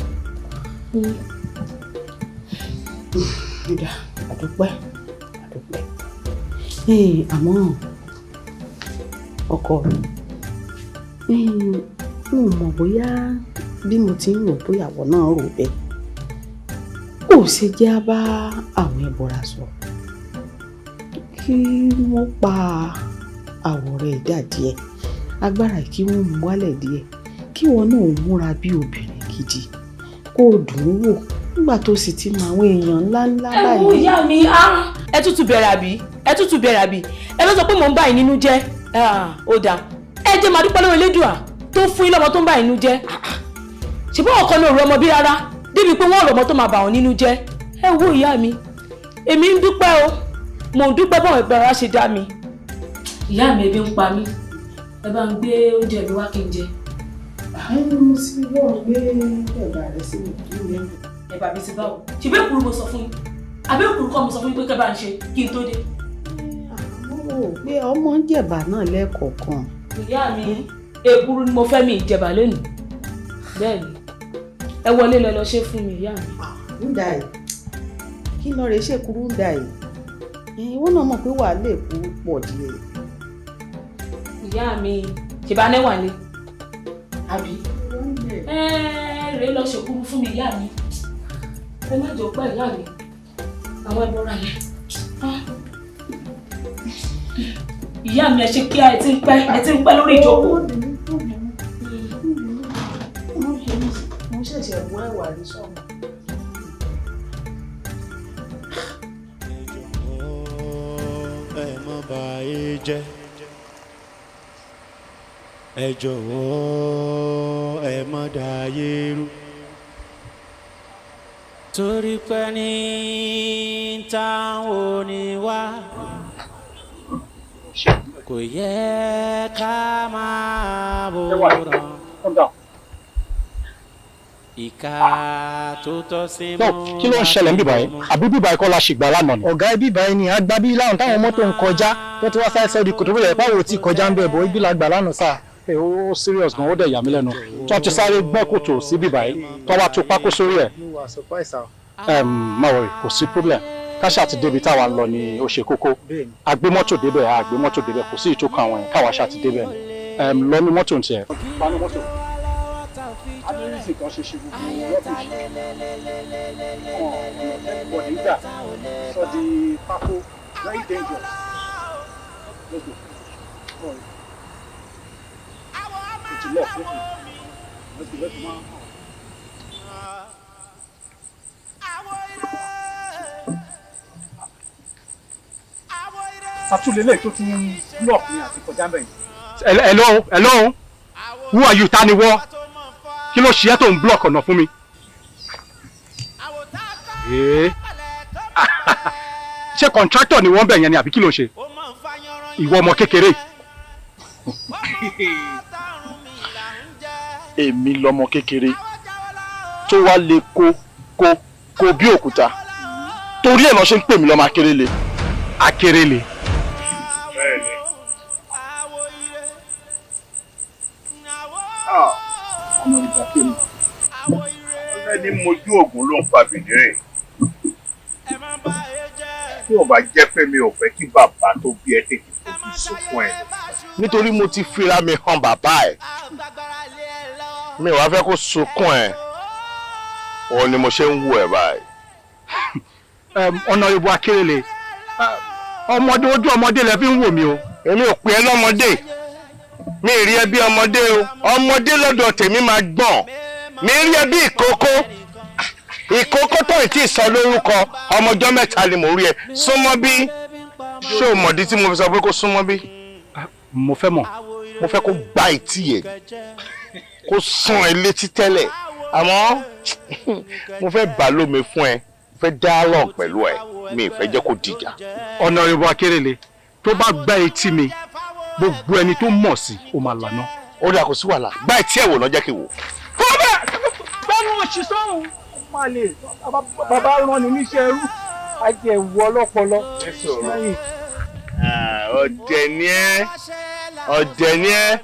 Ìdá àdúpẹ́ àdúpẹ́, àmọ́ ọkọ mi, n ò mọ̀ bóyá bí mo ti ń rò bóyá àwọ̀ náà rò bẹ́ẹ̀, ó ṣe jẹ́ á bá àwọn ẹbọra sọ kí wọ́n pa àwọ̀ rẹ̀ dà díẹ̀, agbára kí wọ́n mú wálẹ̀ díẹ̀, kí wọ́n náà múra bí obìnrin gidi, kó o dùn ún wò nígbà tó sì ti mọ àwọn èèyàn ńláńlá báyìí. Ẹ wo ìyá mi, ẹ tútù bẹ̀rẹ̀ àbí? Ẹ tútù bẹ̀rẹ̀ àbí? Ẹ ló sọ pé mò ń bá yín nínú jẹ́. Ó dáa, ẹ jẹ́ máa dúpẹ́ lọ́wọ́ Elédùà tó fún yín lọ́mọ tó ń bá yín nínú jẹ́. Ṣùgbọ́n ọkọ náà rọ ọmọ bí rárá débi pé wọ́n rọ ọmọ tó máa bà wọ́n nínú jẹ́. Ẹ wo ìyá mi, èmi ń dúpẹ́ o, mò ń dúpẹ́ bọ́n ẹ̀gbọ́n ara ṣe dá mi. Ìyá mi, ebi ń pa mí, ẹ bá ń gbé oúnjẹ mi wá kí n jẹ. Mo sì bọ́ gbé ẹ̀bà rẹ sí mi. Ẹ̀bà mi ti báwo? Ṣe bẹ́ẹ̀ kúrú mo sọ fún yín, àbẹ́ kúrú kọ́ mo sọ fún yín pé kẹ́ bá ń ṣe kí n tó dé. Mo rò pé ọmọ ń jẹ̀bà náà lẹ́ẹ̀kọ̀ọ̀kan. Ìyá mi, èkuru ni mo fẹ́, mi ìjẹ̀bà lónìí. Bẹ́ẹ̀ ni, ẹ wọlé lọ lọ ṣe fún mi ìyá mi. Ń da yìí, kí lọ rè ṣèkúrú ń da yìí, ìwọ náà mọ̀ pé wàá lè kú pọ̀ díẹ̀. Ìyá mi, ṣèbá nẹ́wà ni àbí? Ẹ rèé lọ ṣèkúrú fún mi ìyá mi, ẹ má jọ pẹ́ ìyá mi, àwọn ẹbọra yẹn. Ìyá mi, ẹ ṣe kí ẹ ti ń pẹ́, ẹ ti ń pẹ́ lórí ìjókòó. Mo ṣẹ̀ṣẹ̀ wọ ẹ̀wà rí sọ̀rọ̀. Ẹ má bà é jẹ́, ẹ jọ̀wọ́ ẹ má dàyé rú, torí pé ní táwọn ò ní wá kò yẹ ká máa wòran. Ìka tó tọ́ sí mú. Kí ló ń ṣẹlẹ̀ ń bíbá yìí? Àbí bíbá yìí kọ́ la ṣègbà lánàá ni? Ọ̀gá, ibi báyìí ni àgbà bí láwọn táwọn mọ́tò ń kọjá tó ti wá sáré sọ́ọ́ di kòtò bóyá ìpáwò tí kọjá ń bẹ̀ bọ̀, ibi la gbà lánàá sáà. Ó serious gan, ó dẹ̀ yà mí lẹ́nu. Tó ti sáré gbẹ́ kòtò sí bíbá yìí, tó wá tó pákó sórí ẹ̀. Má worry, kò sí problem. Ká ṣáà ti débi táwa ń lọ ni ó ṣe kókó. A gbé mọ́tò débẹ̀, a gbé mọ́tò débẹ̀, kò sí ìtókò àwọn yẹn, káwa ṣáà ti débẹ̀ ni. Lọ ní mọ́tò ń tiẹ̀. Bá ní mọ́tò. Adérísì kan ṣe ṣe gbogbo rubbish. Ọ̀nà everybody gbà sọ di pákó, very dangerous. Let's go. All right. It's a lock. Let's go. Let's go. Let's go. Sàtúlẹ̀ tó tún block ní àti kọjá ń bẹ̀ yìí. Hello, hello, who are you? Ta ni wọ́? Kí ló ṣe é tó ń block ọ̀nà fún mi? Ṣé contractor ni wọ́n bẹ̀ yẹn ni àbí kí ló ṣe? Ìwọ ọmọ kékeré. Èmi lọmọ kékeré tó wá lè kó kó kó bí òkúta, torí ẹ̀ lọ ṣe ń pè mí lọ́mọ akérèlé. Akérèlé. Bẹ́ẹ̀ni. Ọmọ ìgbà kiri. Ẹni mojú ògùn ló ń pa bìnírè. Tí ò bá jẹ́ pé mi ò fẹ́ kí bàbá tó bí ẹ tètè fojú sunkún ẹ. Nítorí mo ti fira mi hàn bàbá ẹ. Mi ò wá fẹ́ kó sunkún ẹ̀, òun ni mo ṣe ń wù ẹ̀ báyìí. Honorable Akérèlé, ọmọdé ojú ọmọdé lẹ fi ń wò mí o. Èmi ò pè é lọ́mọdé, mi rí ẹ bí ọmọdé o. Ọmọdé lọ́dọ̀ tèmi máa gbọ̀n. Mi rí ẹ bí ìkókó, ìkókó tó ì tí ì sọ lórúkọ. Ọmọjọ́ 3 ni mò ń rí ẹ. Súnmọ́ bí. Ṣé o mọ̀dí tí mo fi sọ pé kó súnmọ́ bí? Mo fẹ́ mọ̀. Mo fẹ́ kó gbá etí ẹ̀, kó sún ẹ létí tẹ́lẹ̀, àmọ́ mo fẹ́ bà lómi fún ẹ, mo fẹ́ dialogue pẹ̀lú ẹ, mi ì fẹ́ jẹ́ kó dìjà. Honorable Akérèlé, tó bá gbá etí mi, gbogbo ẹni tó mọ̀ sí ó máa lànà. Ó dà, kò sí wàhálà, gbá etí ẹ̀ wò náà, jẹ́ kí n wò. Kọ́bẹ̀ gbẹ́nu òṣìṣẹ́ òun máa lè bàbá rán ni níṣẹ́ ẹrú àjẹwò ọlọ́pọlọ. Ọ̀dẹ̀ ni ẹ́, ọ̀dẹ̀ ni ẹ́.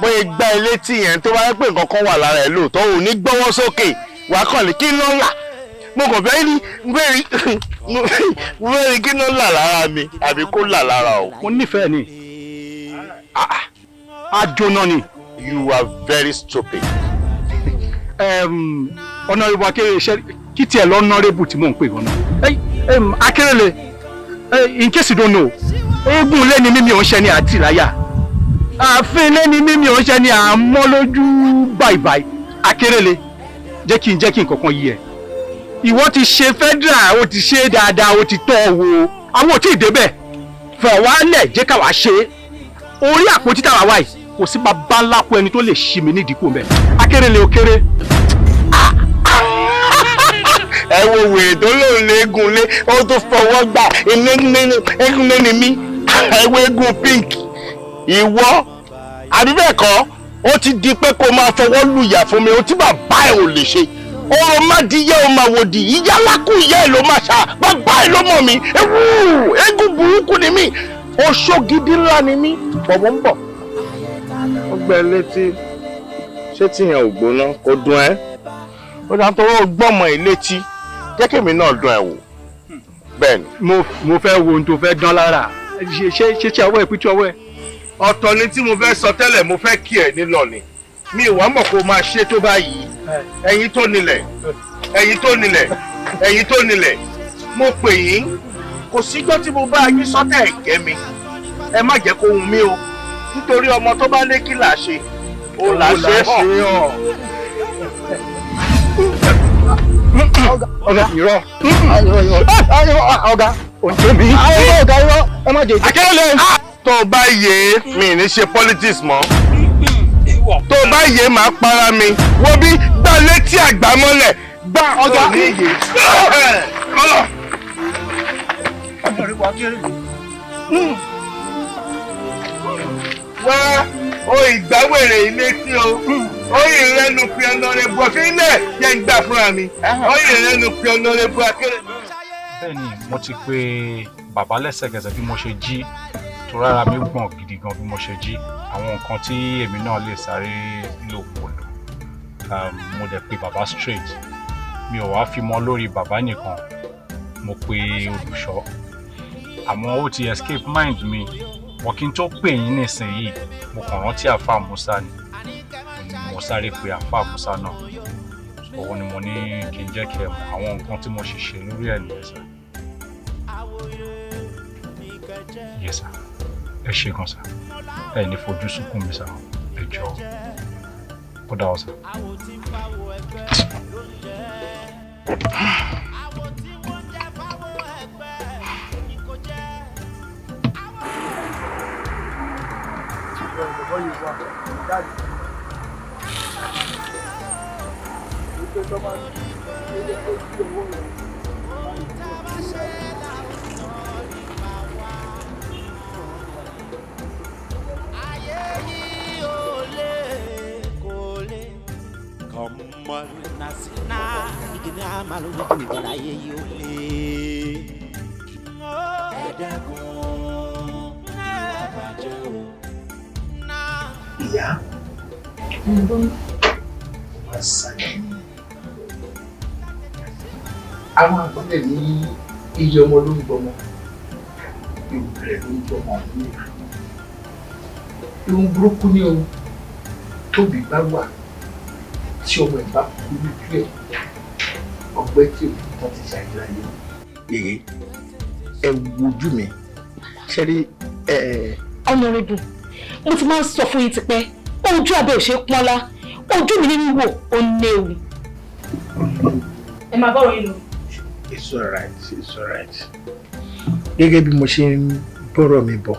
Bóyá gbá ilé tí yẹn, tó bá yẹ pé nǹkan kan wà lára ẹ̀ lóòótọ́, ò ní gbọ́wọ́ sókè, wàá kàn lè kí ló ń là. Mo kàn fẹ́ rí mo fẹ́ rí kí ló ń là lára mi àbí kó là lára o. Mo nífẹ̀ẹ́ ni, àjòna ni. You are very stupid. Honorable Akérèlé, ṣe kí tiẹ̀ lọ honorable tí mò ń pè gan-an. Akérèlé, in case you don't know, eégún ilé ni mímí ò ń ṣe ní àtìláyà, ààfin ilé ni mímí ò ń ṣe ní àmọ́ lójú báìbáì. Akérèlé, jẹ́ kí n kankan yí ẹ. Ìwọ ti ṣe federal, o ti ṣe dáadáa, o ti tọ́ ọ wò, àwọn ò tí ì débẹ̀. Fọ̀ wálẹ̀, jẹ́ káwa ṣe é. Orí àpótí táwa wáyìí, kò sí bàbá ńlá kú ẹni tó lè ṣí mi nídìí kú mẹ́. Akérèlé ò kéré. Ẹ wo wèrè tó lóun léegun lé, ó tó fọwọ́ gbà eégún lé ni mí, ẹ wo eégún pink. Ìwọ àbí bẹ́ẹ̀ kọ́, ó ti di pé kó máa fọwọ́ lùyà fún mi, ó tí bàbá ẹ̀ ò lè ṣe. Ọ̀rọ̀ má di yẹ́ o máa wò di ìyá lákù ìyá ẹ̀ ló máa ṣá, bàbá ẹ̀ ló mọ̀ mí. Ewu eégún burúkú ni mí, oṣó gidi ńlá ni mí. Bọ̀bọ̀ ń bọ̀. Ó gbẹ létí, ṣé tìyẹn ò gbóná kò dùn ẹ́? Ó dà tó o gbọ́mọ ẹ̀ létí, jẹ́ kémi náà dùn ẹ̀ wò. Bẹ́ẹ̀ ni. Mo fẹ́ wo ohun tó fẹ́ dán lára. Ṣé ṣe tí ọwọ́ ẹ̀ pítí ọwọ́ ẹ̀. Ọ̀tọ̀ ni tí mo fẹ́ sọ tẹ́lẹ̀, mo fẹ́ kí ẹ nílọ ni. Mi ò wá mọ̀ kó máa ṣe tó báyìí. Ẹ̀yin tó nílẹ̀, ẹ̀yin tó nílẹ̀, ẹ̀yin tó nílẹ̀, mo pè yín. Kò síjọ́ tí mo bá yín sọ́tẹ̀ ẹ̀gẹ́ mi. Ẹ má jẹ́ kó hun mí o. Nítorí ọmọ tó bá lé kí là ṣe, ó là ṣe hàn. Ọ̀gá irọ́, ọ̀gá òǹtẹ̀ mi. Ọ̀gá irọ́, ẹ má jẹ ìjẹ́. Akérèlé, tó o bá yé mi ní ṣe politics mọ́. Tó o bá yé màá para mi. Wo bí gbá létí àgbà mọ́lẹ̀ gbá ọ̀gá. Wá o ìgbàwèrè ilé tí o ó ìrẹ́nu fi ọ̀nàrẹ́bù ọ̀fíìlẹ̀ yẹn ń gbà fúnra mi, ó ìrẹ́nu fi ọ̀nàrẹ́bù Akérèlé. Bẹ́ẹ̀ni, mo ti pe bàbá lẹ́sẹ̀kẹsẹ̀ bí mo ṣe jí, tó rárá mi gbọ̀n gidi gan bí mo ṣe jí. Àwọn nǹkan tí èmi náà lè sáré lò kò lò. Mo dẹ̀ pe bàbá straight, mi ò wá fi mọ́ lórí bàbá nìkan, mo pe olùṣọ́, àmọ́ ó ti escape mind mi. Wọ́n kí n tó pè yín nísìnyí, mo kàn rántí àáfàá Musa ni, mo sáré pe àáfàá Musa náà. Òun ni mo ní kí n jẹ́ kí ẹ mọ̀ àwọn nǹkan tí mo ṣì ṣe lórí ẹ̀ nìyẹn sir. Yes sir, ẹ ṣé gan sir, ẹ ní fojú sunkún mi sir, ẹ jọ̀ọ́, ó dà ọ́ sir. Ìyá máa ṣàlẹ̀ àwọn àgbọ̀dẹ̀ ní iye ọmọ ló ń gbọmọ, ewu rẹ̀ ló ń gbọmọ ní ìhun burúkú ní o. Tóbi bá wà Tí ọmọ ẹ̀ bá kú lójú ẹ̀, ọgbẹ́ tí ò tán ti ṣàìláyé. Yèyé, ẹ wojú mi, ṣe rí ẹ. Honorable, mo ti máa ń sọ fún yín tipẹ́, ojú abẹ́ ò ṣe é pọ́nlá, ojú mi ní wíwò ó léwu. Ẹ máa bọ́rọ̀ yín lọ. It's alright, it's alright. Gẹ́gẹ́ bí mo ṣe ń bọ́rọ̀ mi bọ̀,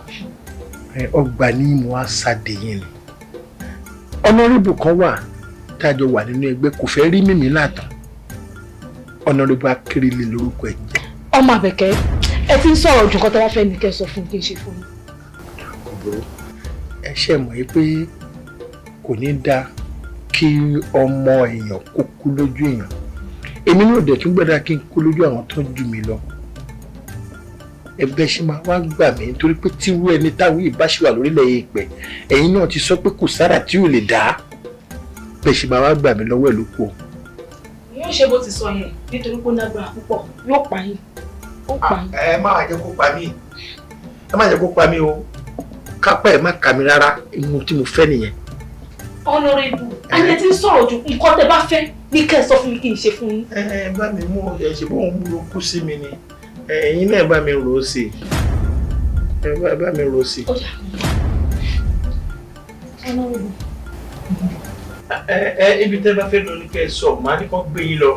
ọgbà ní mo á sáde yín ni. Honorable kan wà tá a jọ wà nínú ẹgbẹ́, kò fẹ́ rí mímí látàn. Honorable Akérèlé lórúkọ ẹ̀ jẹ́. Ọmọ Àbẹ̀kẹ́, ẹ ti ń sọ̀rọ̀ ju nǹkan tó bá fẹ́ ní kẹ́ ẹ sọ fún kí n ṣe fún yín. Kò burú. Ẹ ṣe mọ̀ yìí pé kò ní dáa kí ọmọ èèyàn kó kú lójú èèyàn. Èmi náà dẹ̀ tún gbọ́dọ̀ kí n kú lójú àwọn tó jù mí lọ. Ẹgbẹ́ ṣe máa wá gbà mí nítorí pé tírú ẹni táwọn yìí bá ṣe wà lórílẹ̀ èèpẹ̀, ẹ̀yin náà ti sọ pé kò sára tí ò lè dá. Bẹ́ẹ̀ ṣe máa wá gbà mí lọ́wọ́ ẹ̀ ló kù o. Yóò ṣe bó ti sọ yẹn nítorí pé ó lágbára púpọ̀, yóò pa yín, ó pa yín. Ẹ má jẹ́ kó pa mí, ẹ má jẹ́ kó pa mí o, kápá ẹ má kà mí rárá, ohun tí mo fẹ́ nìyẹn. Honorable, ayé ti ń sọ̀rọ̀ ju nǹkan tẹ́ bá fẹ́ ní kẹ́ ẹ sọ fún mi kí n ṣe fún yín. Ẹ bá mi mú ẹ ṣe bóun ló kú sí mi ni, ẹ̀yin náà bá mi rò ó sí, ẹ bá mi rò ó sí. Honorable. Ẹ ibi tẹ́ bá fẹ́ lọ ní kẹ́ ẹ sọ, màá ní kó gbé yín lọ.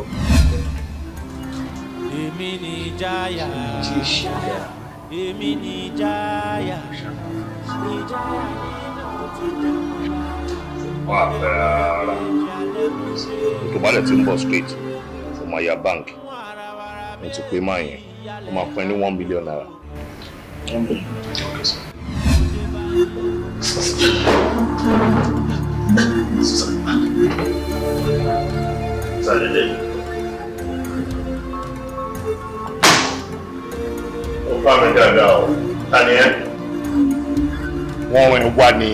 Èmi ni ìjáyà, èmi ni ìjáyà, ìjáyà nínú ti dá. Wà á fẹ́ rárá tó bá lẹ̀ tí ń bọ̀ straight ó máa ya bank. Mo ti pé máa yẹn, ó máa fún ẹ ní ₦1 million. 1 million, okay sir. Sàdédé. Ó bá mi dáadáa o. Ta ni ẹ́? Wọ́n rìn wá ní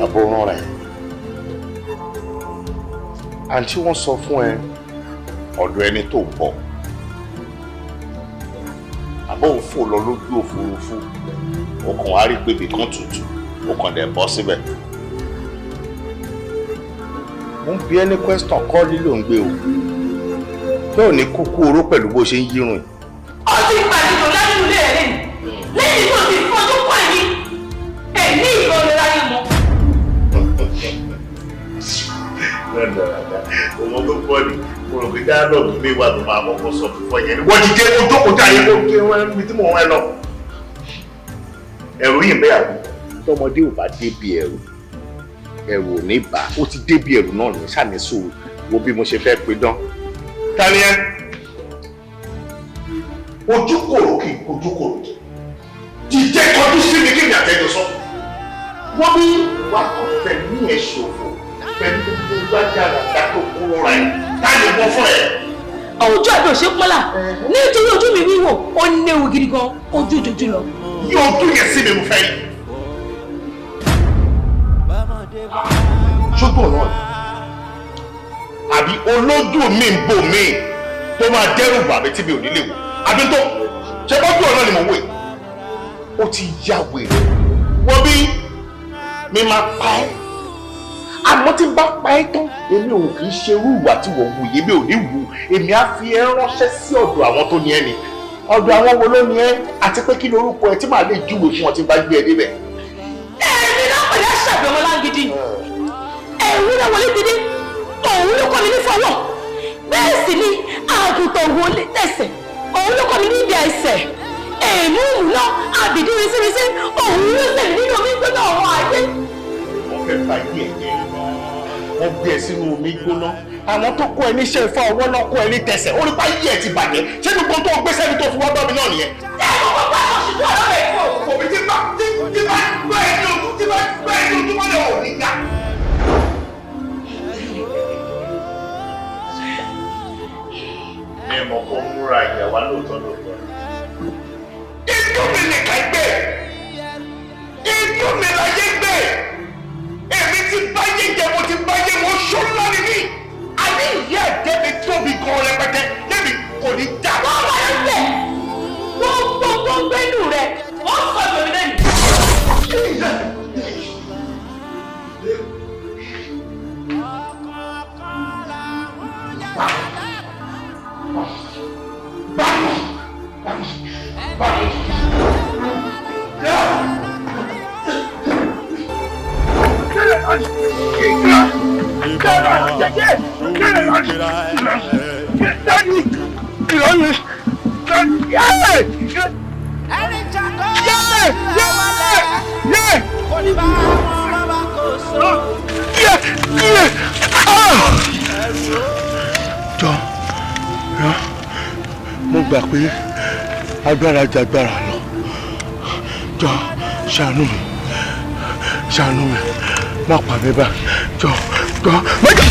àbòrán rẹ̀. Àǹtí, wọ́n sọ fún ẹ ọ̀dọ̀ ẹni tó bọ̀. Àbọ̀ òun fò lọ lójú òfurufú. Ọkàn á rí pé ibì kan tutù. Ó kàn dẹ̀ bọ́ síbẹ̀. Mo ń bi ẹ́ ní question kọ́ lílò ń gbé o. Tó ò ní kúkú oró pẹ̀lú bó ṣe ń yírun yìí. Ó ti gbàdúrà ládùúgbò ilé rẹ̀ lẹ́yìn lẹ́yìn tó ti fojú kàn yín ẹ̀mí ìrọ̀lẹ́ láyé mọ́. Ọmọ tó pọ̀ ní mo rò pé dialogue mi wà tó máa kọ́kọ́ sọ fún yẹn. Wọ́n ti dé kó jókòó jáde kó kí wọ́n níbi tí mò ń rẹ́ lọ. Ẹ̀rù yìí ń bẹ́ àbí. Tọmọdé ò bá débi ẹ̀rù, ẹ̀rù ò ní bà á. Ó ti débi ẹ̀rù náà ní sàní sùúrù wo bí mo ṣe fẹ́ pe dán. Ta ni ẹ́? Ojúkòrò kì í ojúkòrò jẹ. Jíjẹ́ kọjú sí mi kí ni àtẹ́jọ sọ. Wọ́n bí wàá kọ̀ fẹ̀mí ẹ̀ ṣòfò pẹ̀lú gbogbo gbàdàràdà tó kó rọra ẹ̀ tá lè wọ́ fún ẹ̀. Ojú àbí òṣè pọ́nlá nítorí ojú mi wíwò ó léwu gidi gan, ojú ìjòjú lọ. Yóò dún yẹn sí mi, mo fẹ́ rí. Ṣógbọ̀n náà àbí olójú mi ń bò mí tó máa dẹ́rù bà mí tí mi ò ní lè wò, àbí tó ṣe bọ́jú ọ̀nà ni mò ń wò yìí. Ó ti ya wèrè. Wọ́n bí mi máa pa ẹ́, àmọ́ tí n bá pa ẹ́ tán, èmi ò kì í ṣe irú ìwà tí wọ́n wù yìí, èmi ò ní wù. Èmi á fi ẹ́ ránṣẹ́ sí ọ̀dọ̀ àwọn tó ní ẹ́ ni. Ọ̀dọ̀ àwọn wo ló ní ẹ́, àti pé kí lorúkọ ẹ tí màá lè júwe fún ọ tí n bá gbé ẹ débẹ̀? Èmi náà pẹ̀lú àṣàbí ọmọ lágídí, ẹ̀rú náà wọlé dídí, òun ló kọ́ mi ní fọwọ́, bẹ́ẹ̀ sì ni àgùntàn wọlé tẹ̀sẹ̀, òun ló kọ́ mi ní ibi ẹsẹ̀, èmi òun náà àbìdí rísírísí, òun ló sẹ̀mí nínú omi gbóná ọ̀rọ̀ ayé. Wọ́n fẹ́ ba ayé ẹ̀ jẹ́, wọ́n gbé ẹ sínú omi gbóná. Àwọn tó kó ẹ níṣẹ́ ifá ọwọ́ náà kó ẹ ní tẹsẹ̀, ó ní pa ayé ẹ ti bàjẹ́. Ṣé gbogbo tó gbé sẹ́ni tó fi wá bá mi náà nìyẹn? Ẹ kọ́kọ́ bá ọ̀ṣun tó ọ̀rọ̀ rẹ̀ kú. Òbí tí bá tí bá gbọ́ ẹ ní ojú, tí bá gbọ́ ẹ ní ojú mọ́lẹ̀ ò ní ga. Ẹ mọ̀ kó múra ìyàwó lóòótọ́ lóòótọ́. Inú mi nìkan gbé, inú mi láyé gbé, èmi ti báyé jẹ, mo ti báyé, mo ṣó ńlá ni mí. Àní ìyá ẹ̀jẹ̀ mi tóbi gan rẹpẹtẹ, lémi kò ní dá. Wọ́n bá ń bẹ̀ gbogbo tó ń gbẹ́nu rẹ̀, wọ́n sọ ìròyìn lẹ́nu. Daddy! Ìrọ̀lẹ́! Yẹ́! Yẹ́! Yẹ́! Yẹ́! Yẹ́! Ah! Jọ, jọ, mo gbà pé agbára ju agbára lọ. Jọ, ṣàánú mi, ṣàánú mi, má pa mí bá. Jọ, jọ, mẹ́jọ.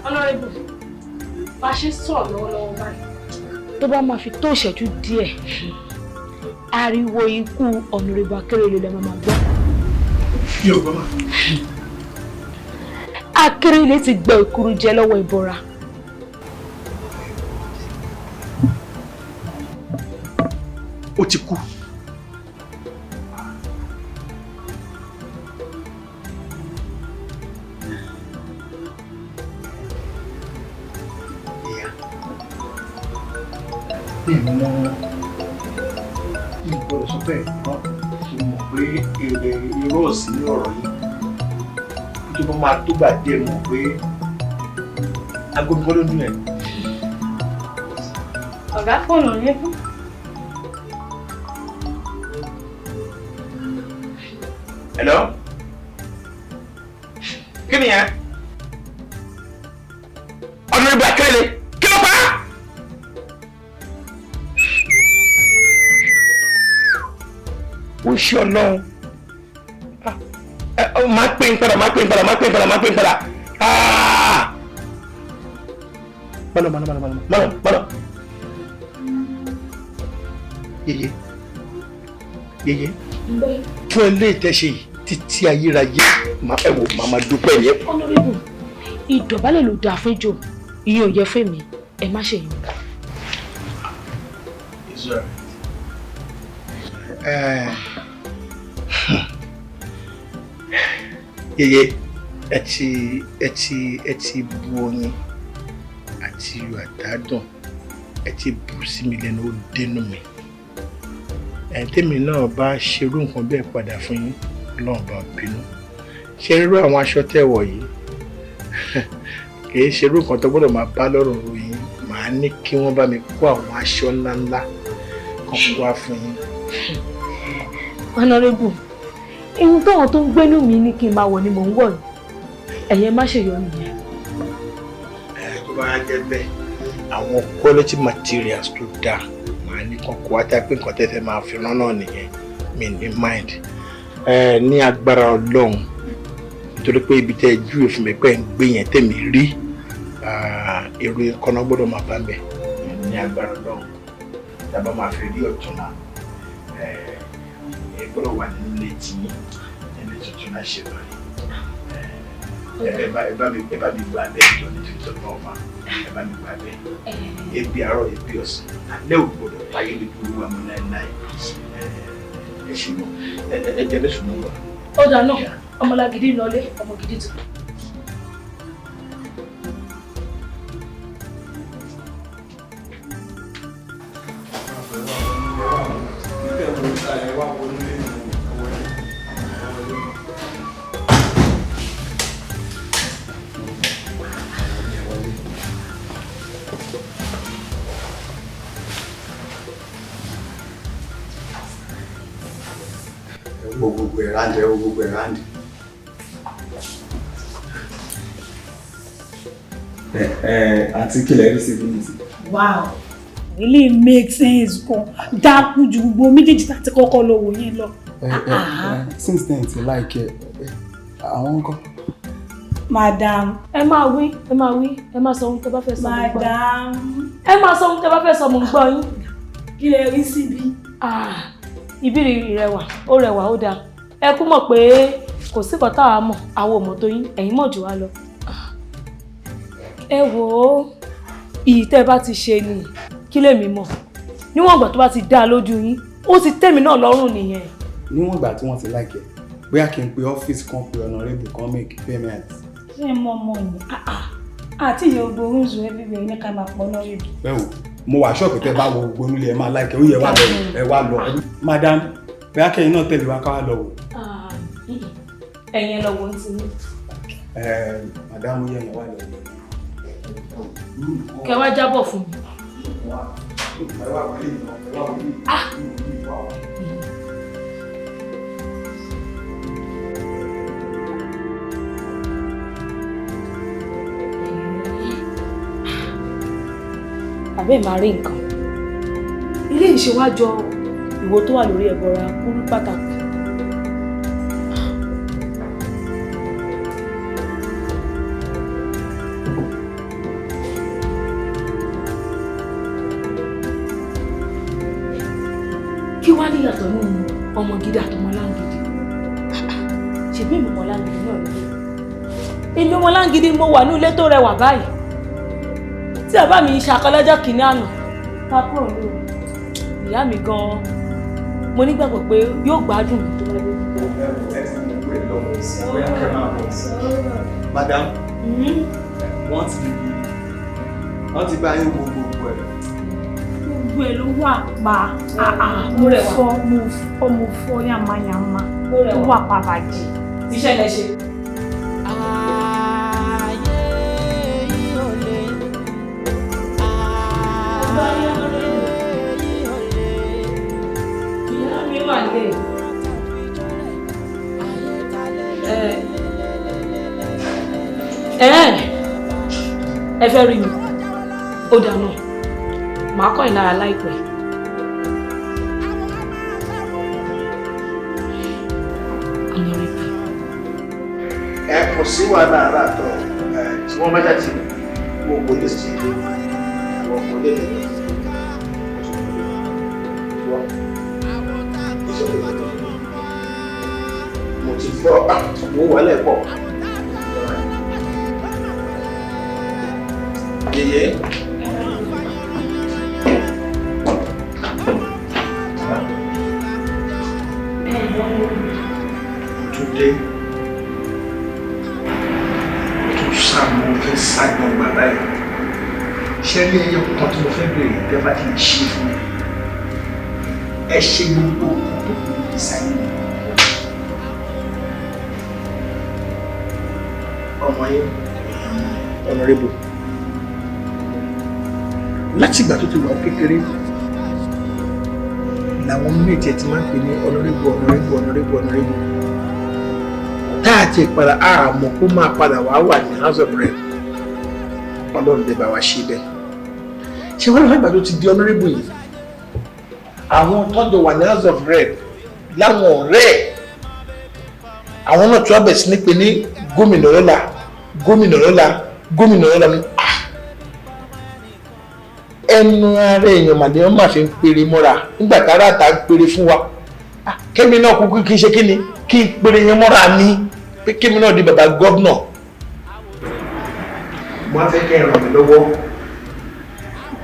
Honorable, bá a ṣe sọ̀rọ̀ lọ́wọ́lọ́wọ́ báyìí tó bá máa fi tó ìṣẹ́jú díẹ̀, ariwo ikú Honorable Akérèlé lè máa gbọ́. Yóò gbọ́ ma. Akérèlé ti gbẹ ìkuru jẹ lọ́wọ́ ìbọra. Ó ti kú. Mi mọ ìgbọ́dọ̀ sọ bẹ́ẹ̀ mọ́, mo mọ̀ pé èrè irọ́ ò sí ní ọ̀rọ̀ yìí. Tó bá máa tó gbà díẹ̀ mọ̀ pé aago mi kọ́ ló ń dún yẹn. Ọ̀gá fóònù yín fún. Hello? Kí ni yẹn? Honorable Akérèlé, kí ló pa á? Ó ṣe Ọlọ́run. Máa pè ń padà, máa pè ń padà, máa pè ń padà, máa pè ń padà. Mọ́nà, mọ́nà, mọ́nà, mọ́nà, mọ́nà, mọ́nà. Yeye, yeye, fún ilé ìtẹ́ṣe yìí títí ayérayé máa ẹ wò máa máa dúpẹ́ yẹn. Honorable, ìdọ̀bálẹ̀ ló dáa fún ijó, ìyẹn ò yẹ fún èmi, ẹ má ṣe yẹn. Yeye, ẹ ti bu oyin àti iyọ̀ àdádùn, ẹ ti bù sí mi lẹ́nu, ó dénú mi. Ẹ̀ tèmi náà bá ṣerú nǹkan bẹ́ẹ̀ padà fún yín, Ọlọ́run bá bínú. Ṣé irú àwọn aṣọ tẹ́ wọ̀ yìí kìí ṣerú nǹkan tó gbọ́dọ̀ máa bá lọ́rùn yín, màá ní kí wọ́n bá mi kó àwọn aṣọ ńláńlá kan kó wá fún yín. Honorable, ihun tóun tó ń gbénú mi ní kí n máa wọ̀ ni mò ń wọ̀ yìí, ẹ̀yin má ṣe yọ nìyẹn. Ẹ tó bá jẹ́ bẹ́ẹ̀, àwọn quality materials tó dáa màá ní kan kó wá tá pé nǹkan tẹ́ fẹ́ máa fi rán náà nìyẹn, mi ní mind. Ẹ ní agbára Ọlọ́run, nítorí pé ibi tẹ́ ẹ júwe fún mi pé ẹ ń gbé yẹn tẹ̀mí rí, èrò ìkànnà gbọ́dọ̀ máa bá mi ní agbára Ọlọ́run. Tá a bá máa fi rí ọ̀túnla, ẹ gbọ́dọ̀ wà nínú ilé tiyín nílé tuntun náà ṣe lọ rí. Ẹ bá mi gbà bẹ́ẹ̀ jọ ní tuntun náà mà, ẹ bá mi gbà bẹ́ẹ̀. Ebi àárọ̀, ebi ọ̀sán, alẹ́ ò gbọ́dọ̀ táyé lójú olúwa mi láéláé. Ẹ ṣe mọ, ẹ jẹ lẹ́sùn náà wà. Ó dáa náà, ọmọlágídí lọlé, ọmọ gidi tù. Wo gbogbo ẹ̀ ráńdì, ẹ wo gbogbo ẹ̀ ráńdì. Ẹ ẹ àǹtí, kílẹ̀ rí sí bí nìsí. Wow, really make sense gan, dákú ju gbogbo méjèèjì tá a ti kọ́kọ́ lọ wò yẹn lọ. Ẹ ẹ, since then ti like ẹ àwọn nǹkan. Madam. Ẹ máa wí, ẹ máa wí, ẹ máa sọ ohun tó bá fẹ́ sọ, mo ń gbọ́. Madam. Ẹ máa sọ ohun tó bá fẹ́ sọ, mo ń gbọ́ yín. Kí lẹ rí síbí? Ibi rẹwà, ó rẹwà, ó dáa. Ẹ kú mọ̀ pé kò sí nǹkan táwa mọ̀, àwọn ò mọ̀ tó yín, ẹ̀yin mọ̀ jù wá lọ. Ẹ wò ó, ìyí tẹ́ ẹ bá ti ṣe ni kí lèmi mọ̀. Níwọ̀n ìgbà tó bá ti dá lójú yín, ó ti tẹ́ mi náà lọ́rùn nìyẹn. Níwọ̀n ìgbà tí wọ́n ti like ẹ̀, bóyá kí n pe ọ́fíìsì kan, pe honorable kan, make payment. Ṣé ẹ mọ ọmọ yìí? Àti ìyẹn gbogbo orísun everywhere ní ká máa pọ̀ náà rí bi. Ẹ wò, mo wà ṣọ́ọ̀kì, tẹ́ bá wo gbogbo nílé, ẹ máa like ẹ̀. Ó yẹ wá lọ, ẹ wá lọ. Madam, bóyá kẹ́yìn náà tẹ̀lé wa ká wá lọ wò. Ẹ̀yin ẹ lọ wo ti ní. Ẹ madam, ó yẹ yẹn wá lọ wò. Kẹ wá jábọ̀ fún mi. Ẹ wá wọlé yìí, ẹ wá wọlé yìí. Àbẹ́ máa rí nǹkan ilé ìṣèwájọ ìwo tó wà lórí ẹ̀bọra kúrú pàtàkì. Kí wá ní ìyàtọ̀ nínú ọmọ gidi àtọmọ láǹgidi? Ṣèbí èmi ọmọ láǹgidi náà ló dé. Èmi ọmọ láǹgidi, mo wà ní ilé tó rẹwà báyìí tí bàbá mi ń ṣàkọlọ́jọ́ kìíní àná ká kúrò ní òru. Ìyá mi gan-an, mo nígbàgbọ́ pé yóò gbádùn mi tó bá dé. Madam, wọ́n ti bá yín wo gbogbo ẹ̀. Gbogbo ẹ̀ ló wà pa. Mo fọ́, mo fọ́, mo fọ́ yàmáyàmá. Ó wà pa bàjẹ́. Iṣẹ́ lẹ ṣe. Ayé yìí ò le. Ìyá mi wà lé. Ẹ ẹ fẹ́ rí mi, ó dà náà, màá kọ́ ìlara láìpẹ́. Honorable. Ẹ kò sí wàhálà ara àtọ ẹ tí wọn bá jáde wo police ti dé, àwọn kò lè lè wọ mo ti gbọ́ mo wà lẹ́pọ̀ yeye. Túndé tún sá, mo fẹ́ ságbọn bàbá yìí. Ṣé rí ẹyọ kan tí mo fẹ́ bèrè, tẹ́ bá ti lè ṣe fún mi, ẹ ṣe gbogbo nǹkan tó kù ní sáyé mi. Ọmọ yín honorable, láti ìgbà tó ti wà kékeré làwọn méjì ẹ ti máa ń pè ní honorable, honorable, honorable, honorable. Tá a ti padà àmọ́ kó máa padà wá wà ní House of Rep, Ọlọ́run lè bá wa ṣe bẹ́ẹ̀. Ṣé wọ́n lọ́wọ́ ìgbà tó ti di honorable yìí, àwọn tọ́jọ́ wà ní House of Rep láwọn ọ̀rẹ́ ẹ̀, àwọn náà tún abẹ̀ sí ní pé ní gómìnà lọ́la, gómìnà lọ́la, gómìnà lọ́la ni. Ẹnu ara èèyàn màdé wọn máa fi ń pèrè mọ́ra nígbà tára ta ń pèrè fún wa. Kémi náà kúkú kí n ṣe kí ni kí n pèrè yẹn mọ́ra mi pé kémi náà di bàbá gọ́vnà. Mo á fẹ́ kẹ́ ẹ ràn mí lọ́wọ́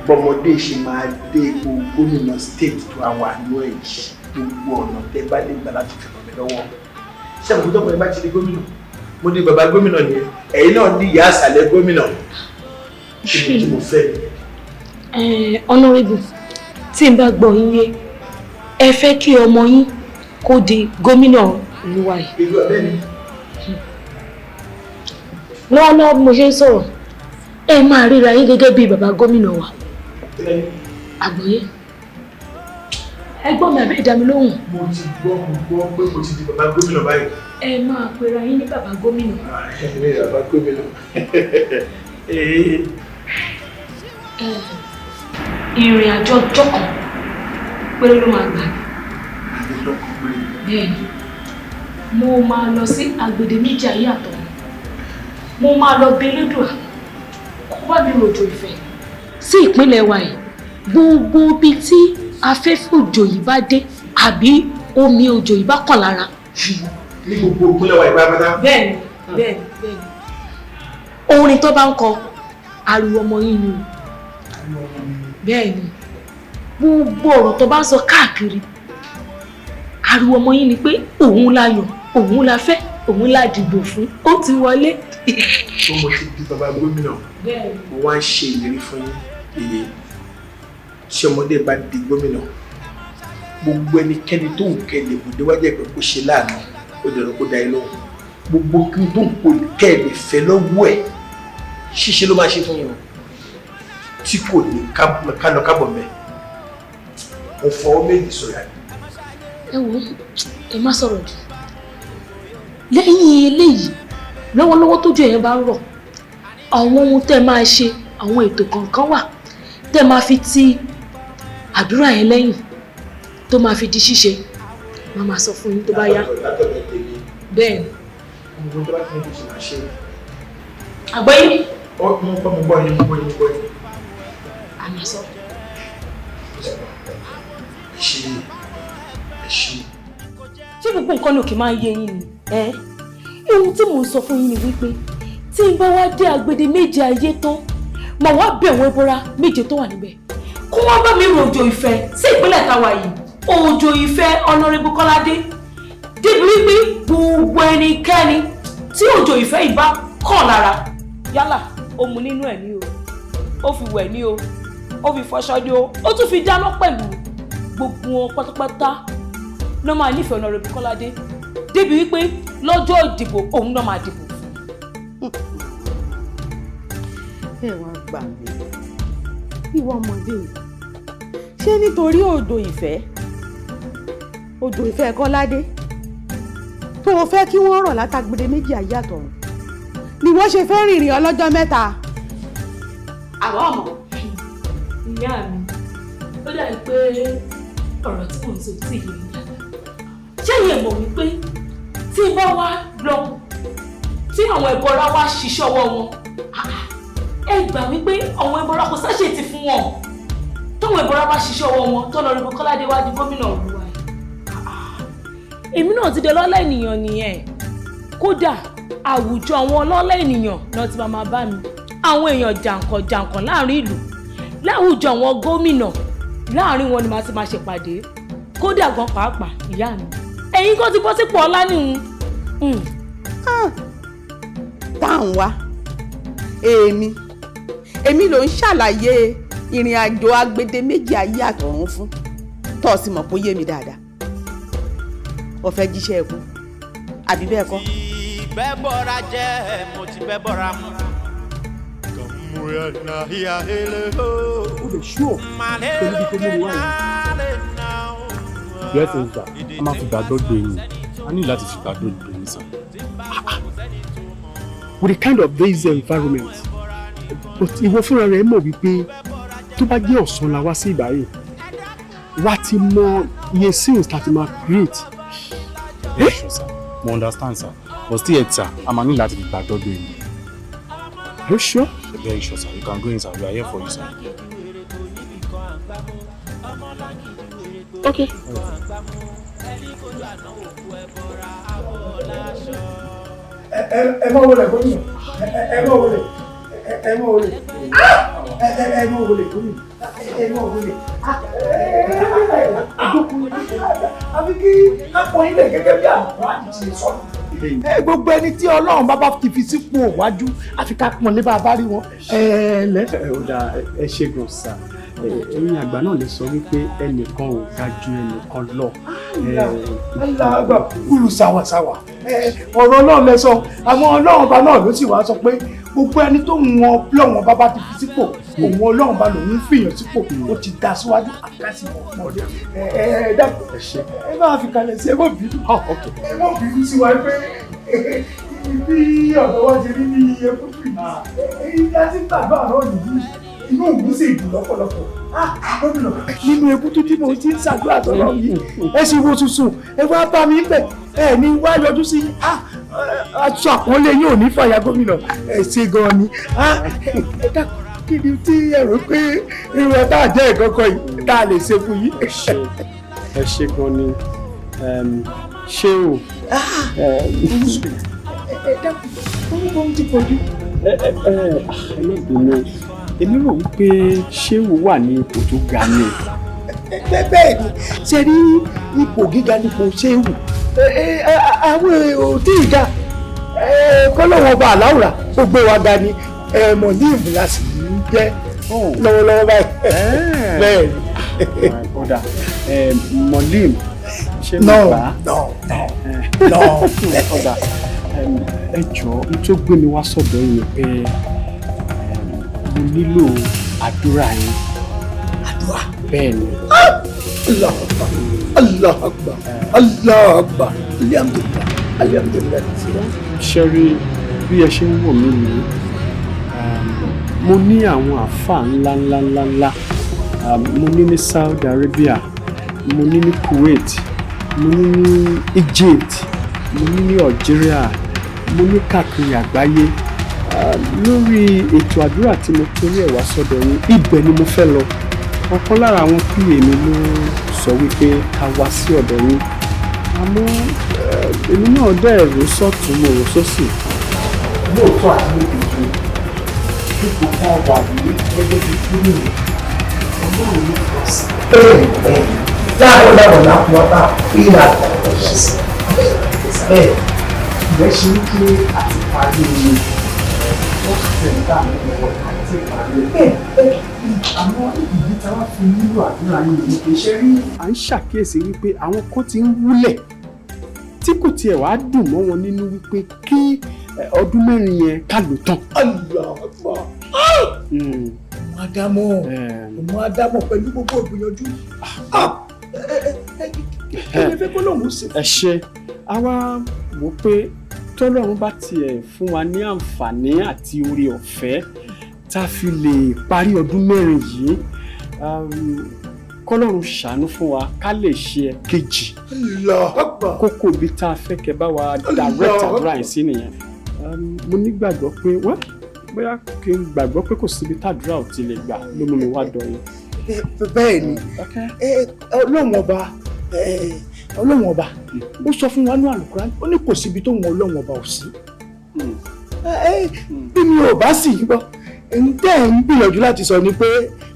bọ́mọdé ṣe máa dé ipò gómìnà state tó àwọn àánú ẹ̀ yìí, gbogbo ọ̀nà tẹ́ bá lè gbà láti fi ràn mí lọ́wọ́. Ṣé àwọn òkúta bá ti di gómìnà, mo di bàbá gómìnà nìyẹn, ẹ̀yin náà di ìyá àṣàlẹ̀ gómìnà. Ṣé tí mo fẹ́ nìyẹn? Honorable, tí n bá gbọ́ yín yé, ẹ fẹ́ kí ọmọ yín kó di gómìnà ìlú wa yìí. Ìlú ọ̀bẹ ni. Lọ́wọ́lọ́wọ́ bí mo ṣe ń sọ̀rọ̀, ẹ máa ríra yín gẹ́gẹ́ bí bàbá gómìnà wa. Àgbọ̀yé, ẹ gbọ́ mi àbẹ́ ìdá mi lóhùn? Mo ti gbọ́, mo gbọ́ pé mo ti di bàbá gómìnà báyìí. Ẹ máa pera yín ní bàbá gómìnà. Ẹ bàbá gómìnà. Ìrìn àjò ọjọ́ kan péré ló máa gbà mí. Bẹ́ẹ̀ni, mo máa lọ sí agbede méjì ayé àtọ̀run. Mo máa lọ bẹ Elédùà kó bá mi rọ̀jò ìfẹ́ sí ìpínlẹ̀ wa yìí. Gbogbo ibi tí afẹ́fẹ́ òjò yìí bá dé àbí omi òjò yìí bá kàn lára. Ní gbogbo ìpínlẹ̀ wa ìpátápátá. Bẹ́ẹ̀ni, bẹ́ẹ̀ni, bẹ́ẹ̀ni. Orin tó bá ń kọ, ariwo ọmọ yín ni o. Bẹ́ẹ̀ni, gbogbo ọ̀rọ̀ tó bá ń sọ káàkiri, ariwo ọmọ yín ni pé òun la yàn, òun la fẹ́, òun la dìbò fún, ó ti wọlé. Tó mo ti di bàbá gómìnà, mo wá ń ṣe ìlérí fún yín èyí tí ọmọdé bá di gómìnà, gbogbo ẹnikẹ́ni tó ń kẹ́lẹ̀ kò déwájú ẹ̀pẹ́ kó ṣe láàánú, ó dẹ̀rọ kó da ẹ lóhùn. Gbogbo kí tó ń kó kẹ́lẹ̀ fẹ́ lọ́wọ́ ẹ̀ ṣíṣe ló máa ṣe fún yín o, tí kò ní kálọ kábọ̀ mẹ́. Mo fọwọ́ méjì sọ̀rọ̀. Ẹ wo, ẹ má sọ̀rọ̀ jù. Lẹ́yìn eléyìí, lọ́wọ́lọ́wọ́ tójú ẹ̀yẹn bá ń rọ̀, àwọn ohun tẹ́ máa ṣe, àwọn ètò kọ̀ọ̀kan wà tẹ́ máa fi ti àdúrà yẹn lẹ́yìn tó máa fi di ṣíṣe. Màá máa sọ fún yín tó bá yá. Bẹ́ẹ̀ni. Gbogbo tó bá ti ní kí n ṣe máa ṣe. Àgbọ́yé. Mo gbọ́, mo gbọ́ yín, mo gbọ́ yín, mo gbọ́ yín. A máa sọ. Ẹ ṣé, ẹ ṣé. Ṣé gbogbo nǹkan ní òkè máa ń yé yín ni? Ohun tí mò ń sọ fún yín ni wípé tí n bá wá dé agbede méje ayé tán, màá wá bẹ̀ wọ́n ẹbọra méje tó wà níbẹ̀. Kó wọ́n bá mi rọ̀jò ìfẹ́ sí ìpínlẹ̀ tàwa yìí. Òjò ìfẹ́ Honorable Kọ́ládé. Débi wípé gbogbo ẹnikẹ́ni tí òjò ìfẹ́ yìí bá kàn lára, yálà ó mu nínú ẹ̀ ní o, ó fi wẹ̀ ní o, ó fi fọṣọ ní o, ó tún fi dáná pẹ̀lú, gbogbo wọn pátápátá ló máa nífẹ̀ẹ́ Honorable Kọ́ládé. Débi wípé lọ́jọ́ ìdìbò òun náà máa dìbò fún. Ẹ wá gbà mí, ìwọ ọmọdé yìí, ṣé nítorí òjò ìfẹ́, òjò ìfẹ́ Kọ́ládé tó o fẹ́ kí wọ́n rọ̀ látàgbede méjì ayé àtọ̀run ni wọ́n ṣe fẹ́ rìnrìn ọlọ́jọ́ mẹ́ta? Àwa ọmọ. Ìyá mi, ó dàbí pé ọ̀rọ̀ tí mò ń sọ tí ìyẹn dáadáa. Ṣé ìyẹn mọ̀ wípé tí bá wá lọ, tí àwọn ẹbọra wá ṣiṣẹ́ ọwọ́ wọn, ẹ gbà wípé àwọn ẹbọra kò sáṣe ti fún wọn. Táwọn ẹbọra bá ṣiṣẹ́ ọwọ́ wọn, tọ́lọ́rìbù Kọ́ládé wá di gómìnà ìlú wa yìí. Èmi náà ti di ọlọ́lá ènìyàn nìyẹn. Kódà àwùjọ àwọn ọlọ́lá ènìyàn náà ti máa bá mi. Àwọn èèyàn jàǹkàn jàǹkàn láàrin ìlú, láwùjọ àwọn gómìnà, láàrin wọn ni màá ti máa ṣèpàdé. Kódà gan pàápàá ìyá mi, ẹ̀yin kan ti bọ́ sípò ọlá nìhun. Tá à ń wá, èmi ló ń ṣàlàyé ìrìn àjò agbede méjì ayé àtọ̀run fún, tó o sì mọ̀ pé ó yé mi dáadáa. O fẹ́ jíṣẹ́ ẹ̀kú àbí bẹ́ẹ̀ kọ́? Bẹ́ bọ́ra jẹ́, mo ti bẹ́ bọ́ra mu. O lè ṣú ọ̀ pẹ̀lú ibi tó mú mi wá yìí. Yes, sir. A máa fi gbàgbọ́ gbé yín. A ní láti fi gbàgbọ́ gbé yín, sir. With the kind of this environment, but ìwọ fúnra rẹ̀ mọ̀ wípé tó bá jẹ́ ọ̀sán la wá sí ìbáyìí, wá ti mọ iye scenes tá ti máa create. Yes, sure, sir. Mo understand, sir. But still yet, sir, a máa ní láti fi gbàgbọ́ gbé yín. Are you sure? Very sure, sir. You can go in, sir. We are here for you, sir. Okay. Ẹ má wọlé gómìnà, ẹ má wọlé, ẹ má wọlé, ẹ má wọlé gómìnà, ẹ má wọlé. Àfi kí kápọ̀ ilẹ̀ gẹ́gẹ́ bí àwọn àti ṣe sọ. Gbogbo ẹni tí Ọlọ́run bá bá ti fi sípò wájú, àfi ká pọ̀n lé bá a bá rí wọn. Ẹ ọ̀dà, ẹ ṣe gan sa. Ẹ̀yin àgbà náà lè sọ wípé ẹnìkan ò ga ju ẹnìkan lọ. Aláàgbà kúrú sàwàsàwà, ọ̀rọ̀ Ọlọ́run lẹ sọ, àmọ́ Ọlọ́run ọba náà ló sì wá sọ pé gbogbo ẹni tó ń wọn lọ́wọ́n bá bá ti fi sípò, òun Ọlọ́run bá lòun fìyàn sípò, ó ti dá síwájú àkásì ọ̀pọ̀ rẹ̀. Ẹ dàpọ̀, ẹ máa fi kalẹ̀ sí, ẹ má bínú, ẹ má bínú sí wa pé bí ọ̀dọ́ wa ṣe rí ní ẹkútù yìí, èyí á sì gbàgbọ́ àárọ̀ yìí, inú mi sì dùn lọ́pọ̀lọpọ̀. Gómìnà, nínú ebútú tí mo ti ń ṣàdúrà tọ́lọ́ yìí, ẹ sì wo tuntun, ẹ wá bá mi bẹ̀, ẹ ní wá yọjú sí. Aṣọ àpọ́nlé yóò ní fàyà, gómìnà. Ẹ ṣe gan ni. Ẹ dákun, kí ni tí ẹ rò pé irun ẹ bá jẹ́ ìkọ́kọ́ yìí tá a lè ṣe fún yín? Ẹ ṣe gan ni, ṣé o. Ẹ dákun, orúkọ ń ti pọ̀ jù. Ẹ ẹ ẹ ẹ má bínú, èmi rò wípé ṣéwù wà ní ipò tó ga ni. Bẹ́ẹ̀ ni, ṣe rí ipò gíga nípò ṣéwù, àwọn ò tí ì ga. Kọ́lọ́wọ́n ọba àláwùrà ó gbé wa ga ni. Mọ̀ ní ìmúra sì ń jẹ́ lọ́wọ́lọ́wọ́ báyìí. Bẹ́ẹ̀ ni. Ọ̀dà Molim, ṣé mo gbà á? No, no, no. Ọ̀dà, ẹ jọ̀ọ́, n tó gbé mi wá sọ̀dọ̀ yìí pé mo nílò àdúrà yín. Àdúrà? Bẹ́ẹ̀ ni. Allahu Akbar, Allahu Akbar, Allahu Akbar, alhamdulillah, alhamdulillah. Ṣe rí bí ẹ ṣe ń wò mí yìí, mo ní àwọn àáfàá ńlá ńlá ńlá ńlá. Mo ní ní Saudi Arabia, mo ní ní Kuwait, mo ní ní Egypt, mo ní ní Algeria, mo ní káàkiri àgbáyé. Lórí ètò àdúrà tí mo torí ẹ̀ wá sọ́dọ̀ yín, ibẹ̀ ni mo fẹ́ lọ. Ọ̀kan lára àwọn PA mi ló sọ wípé ká wá sí ọ̀dọ̀ yín, àmọ́ èmi náà dẹ̀ rò sọ́tún, mo rò sósì. Lóòótọ́ àti lódodo, ipò kan wà ní gẹ́gẹ́ bí gómìnà, Ọlọ́run ló fọ́ sí. Bẹ́ẹ̀ bẹ́ẹ̀, láàárọ̀ láwọn làkúwátà ìlà bẹ́ẹ̀ ìgbẹ́ ṣe ń pé àti parí ọ̀sẹ̀ tá a lọ́wọ́ àti parí bẹ́ẹ̀ bẹ́ẹ̀. Àmọ́ ìdí tá a wá fi nílò àdúrà yìí ni kì í ṣe rí. À ń ṣàkíyèsí wípé àwọn kan ti ń wúlẹ̀ tí kò tiẹ̀ wá dùn mọ́ wọn nínú wípé kí ọdún 4 yẹn ká lò tán. Allahu Akbar. Ọmọ Ádámọ̀, ọmọ Ádámọ̀, pẹ̀lú gbogbo ìgbìyànjú kí lè fẹ́ kó lóun ṣe. Ẹ ṣe. Àwa wò pé tọ́lọ́run bá tiẹ̀ fún wa ní àǹfààní àti oore ọ̀fẹ́ tá a fi lè parí ọdún 4 yìí, kọ́lọ́run ṣàánú fún wa ká lè ṣe ẹ̀kejì. Kókó ibi tá a fẹ́ kẹ́ bá wa direct àdúrà yìí sí nìyẹn. Mo nígbàgbọ́ pé wọ́n bóyá kí n gbàgbọ́ pé kò síbi tàdúrà ò ti lè gbà ló mú mi wá dọ̀ yín. Bẹ́ẹ̀ ni, Ọlọ́run ọba, Ọlọ́run ọba ó sọ fún wa ní Àlùkùránì, ó ní kò síbi tó wọn Ọlọ́run ọba ò sí. Bí mi ò bá sì gbọ́ n tẹ́ ẹ̀ ń gbìyànjú láti sọ ni pé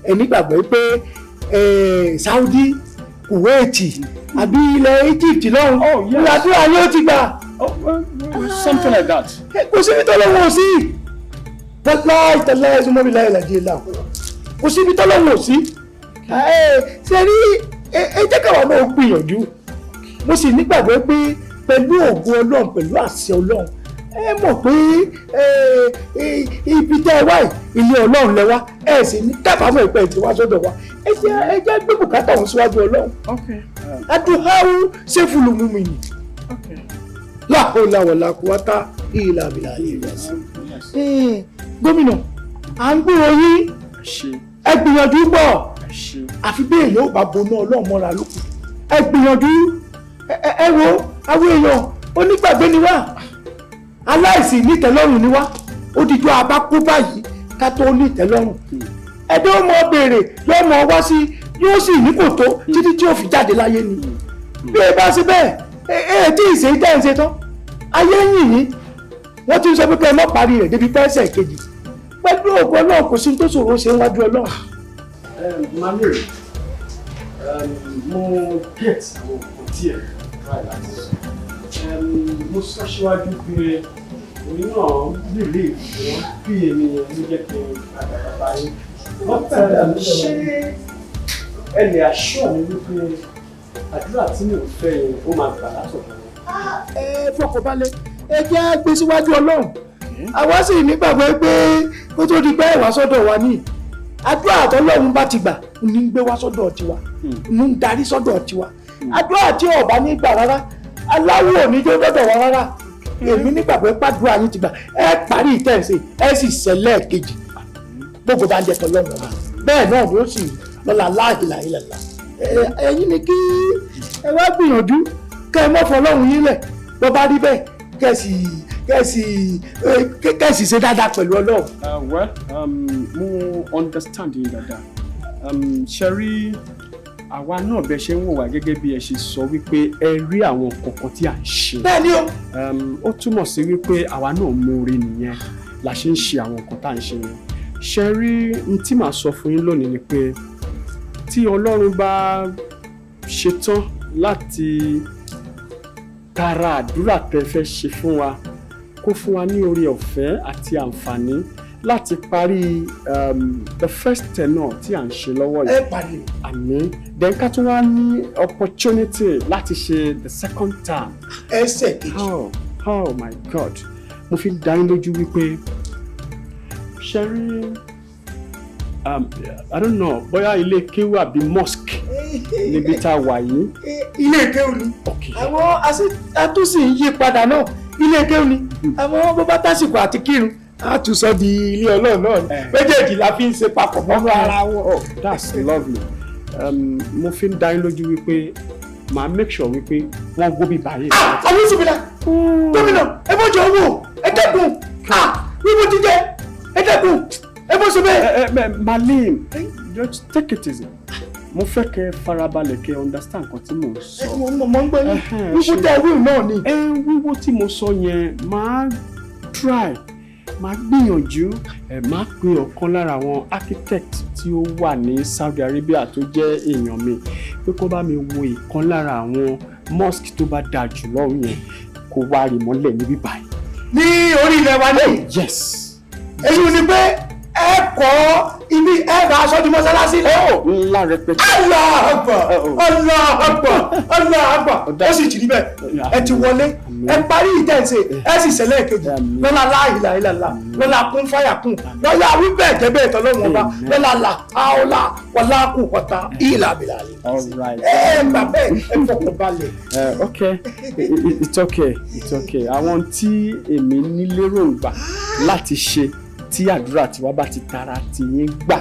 ẹ nígbàgbọ́ pé Saudi, Kuwait àbí ilẹ̀ Egypt lọ́hùn àdúrà yóò ti gbà. Something like that. Kò síbi tọ́lọ́wọ́ ò sí, tọ́láì tọ́láì ẹ̀sùn mọ́bí láì làjẹ́ ìlà, kò síbi tọ́lọ́wọ́ ò sí. Ṣe rí, ẹ jẹ́ káwa náà gbìyànjú. Mo sì nígbàgbọ́ pé pẹ̀lú ògo Ọlọ́run, pẹ̀lú àṣẹ Ọlọ́run, ẹ mọ̀ pé ibi tẹ́ ẹ wá ilé Ọlọ́run lẹ wá, ẹ sì ní kábàámọ̀ ìpẹ́ tí wá sọ́dọ̀ wa. Ẹ jẹ́ gbé bùkátà òun síwájú Ọlọ́run. Adúháwú ṣéfùlù mú mi nì láhùláwọ̀lá kúwátá ìlà àbìlà ìlà sí. Gómìnà, à ń gbúrò yín, ẹ gbìyànjú pọ̀, àfi bí èèyàn ò bá boná Ọlọ́run mọ́ra lókun. Ẹ gbìyànjú, ẹ wo àwọn èèyàn onígbàgbé ni wá, aláìsí nítẹ́lọ́rùn ni wá. Ó dijọ́ abá kú báyìí ká tó nítẹ́lọ́rùn. Ẹ̀dẹ́ ó mọ béèrè, yóò mọ wá sí, yóò sì ní kò tó títí tí ó fi jáde láyé ni. Bí ẹ bá ṣe bẹ́ẹ̀, ẹ tí ì ṣe tẹ́ ẹ ṣe tán, ayé yìnyín yín. Wọ́n ti ń sọ pé kẹ́ ẹ má parí rẹ̀ débi pẹ́ẹ́sẹ̀ kejì. Pẹ̀lú ògo Ọlọ́run, kò sí tó ṣòro ṣe níwájú Ọlọ́run. Mami, mo get àwọn nǹkan díẹ̀ try láti sọ. Mo sọ síwájú pé èmi náà believe wọn bí èmi yẹn ló jẹ́ kí n padà bàbá yín. But ṣé ẹ lè assure mi wípé àdúrà tí mi ò fẹ́ yẹn ó máa gbà látọ̀dọ̀ wọn? Ẹ fọkànbalẹ̀, ẹ jẹ́ gbé síwájú Ọlọ́run. Àwa sì nígbàgbọ́ pé kó tó di pé ẹ wá sọ́dọ̀ wa ní àdúrà àtọ́lọ́run bá ti gbà ní ń gbé wá sọ́dọ̀ tiwa, ní ń darí sọ́dọ̀ tiwa. Àdúrà tí ọba ní gbà rárá, aláwọ̀ ò ní jó dọ́dọ̀ wa rárá. Èmi nígbàgbọ́ pàdúrà yín ti gbà, ẹ parí ìtẹ̀sí, ẹ sì ṣẹlẹ̀ kejì. Gbogbo bá ń jẹ tọ́lọ́run ọba bẹ́ẹ̀ náà ni ó sì lọ́la láìláìlàlá. Ẹ̀yin ni kí ẹ wá gbìyànjú kẹ́ ẹ mọ́ fọlọ́run yín lẹ̀. Bọ́ bá rí bẹ́ẹ̀, kẹ́ ẹ sì Kẹ́sì ṣe dáadáa pẹ̀lú Ọlọ́run. Well, mo understand yín dáadáa. Ṣe rí àwa náà bẹ ṣe ń wò wá gẹ́gẹ́ bí ẹ ṣe sọ wípé ẹ rí àwọn kọ̀ọ̀kan tí à ń ṣe. Bẹ́ẹ̀ni o. Ó túmọ̀ sí wípé àwa náà mọ̀ọ́re nìyẹn la ṣe ń ṣe àwọn nǹkan tá à ń ṣe yẹn. Ṣe rí n tí màá sọ fún yín lónìí ni pé tí Ọlọ́run bá ṣetán láti tara àdúrà tẹ́ fẹ́ ṣe fún wa, kó fún wa ní oore ọ̀fẹ́ àti àǹfààní láti parí the first tenor tí à ń ṣe lọ́wọ́ yìí. Ẹ parí. Àmín. Then ká tún wá ní opportunity láti ṣe the second term. Ẹsẹ̀ kejì. Oh, oh my God. Mo fi ń dá yín lójú wípé ṣe rí, I don't know bóyá ilé kéwú àbí mosque níbi tá a wà yìí. Ilé kéwú ni. Àwọn àtúnṣe ń yí padà náà, ilé kéwú ni. Àmọ́ bó bá tásìkò àti kírun, a tún sọ di ilé Ọlọ́run náà ni. Méjèèjì la fi ń ṣe papọ̀ mọ́nú ara wọn. Oh, that's lovely. Mo fi ń dá yín lójú wípé màá make sure wípé wọ́n wó bí báyìí. Àwọn ìṣubìlà gómìnà, ẹ bọ́ jọ owó, ẹ dẹ́kun wíwú jíjẹ, ẹ dẹ́kun, ẹ bọ́ sọ bẹ́ẹ̀. Malim, just take it easy. Mo fẹ́ kẹ́ farabalẹ̀ kẹ́ understand nǹkan tí mò ń sọ. Mo ń gbọ́ yín, wíwú tẹ wíwú náà ni. Ẹ wíwú tí mo sọ yẹn, màá try, màá gbìyànjú, ẹ máa pe ọ̀kan lára àwọn architect tí ó wà ní Saudi Arabia tó jẹ́ èèyàn mi pé kó bá mi wo ìkan lára àwọn mosque tó bá dáa jù lọ́hùn yẹn, kó wá rí mọ́lẹ̀ níbí báyìí. Ní orí ilẹ̀ wa ní. Yes. Èyí ni pé ẹ kọ́ ibi ẹ bá aṣọ di mọ́sálásí. Ńlá rẹpẹtẹ. Allahu Akbar, Allahu Akbar, Allahu Akbar. Ó sì jìrì bẹ́ẹ̀, ẹ ti wọlé, ẹ parí ìtẹ̀sẹ̀, ẹ sì ṣẹlẹ̀ kejì lọ́la la ilaha illallah, lọ́la kún fáyà kún, lọ́la wíbẹ̀ jẹ́bẹ̀ tọ́lọ́wọ́n bá, lọ́la la àọ́lá wàlá kù kọ́ta ìlà bìlà. Ẹ gbà bẹ́ẹ̀, ẹ fọkàn balẹ̀. Okay, it's okay, it's okay. Àwọn tí èmi ní lérògbà láti ṣe tí àdúrà tiwa bá ti tara ti yín gbà,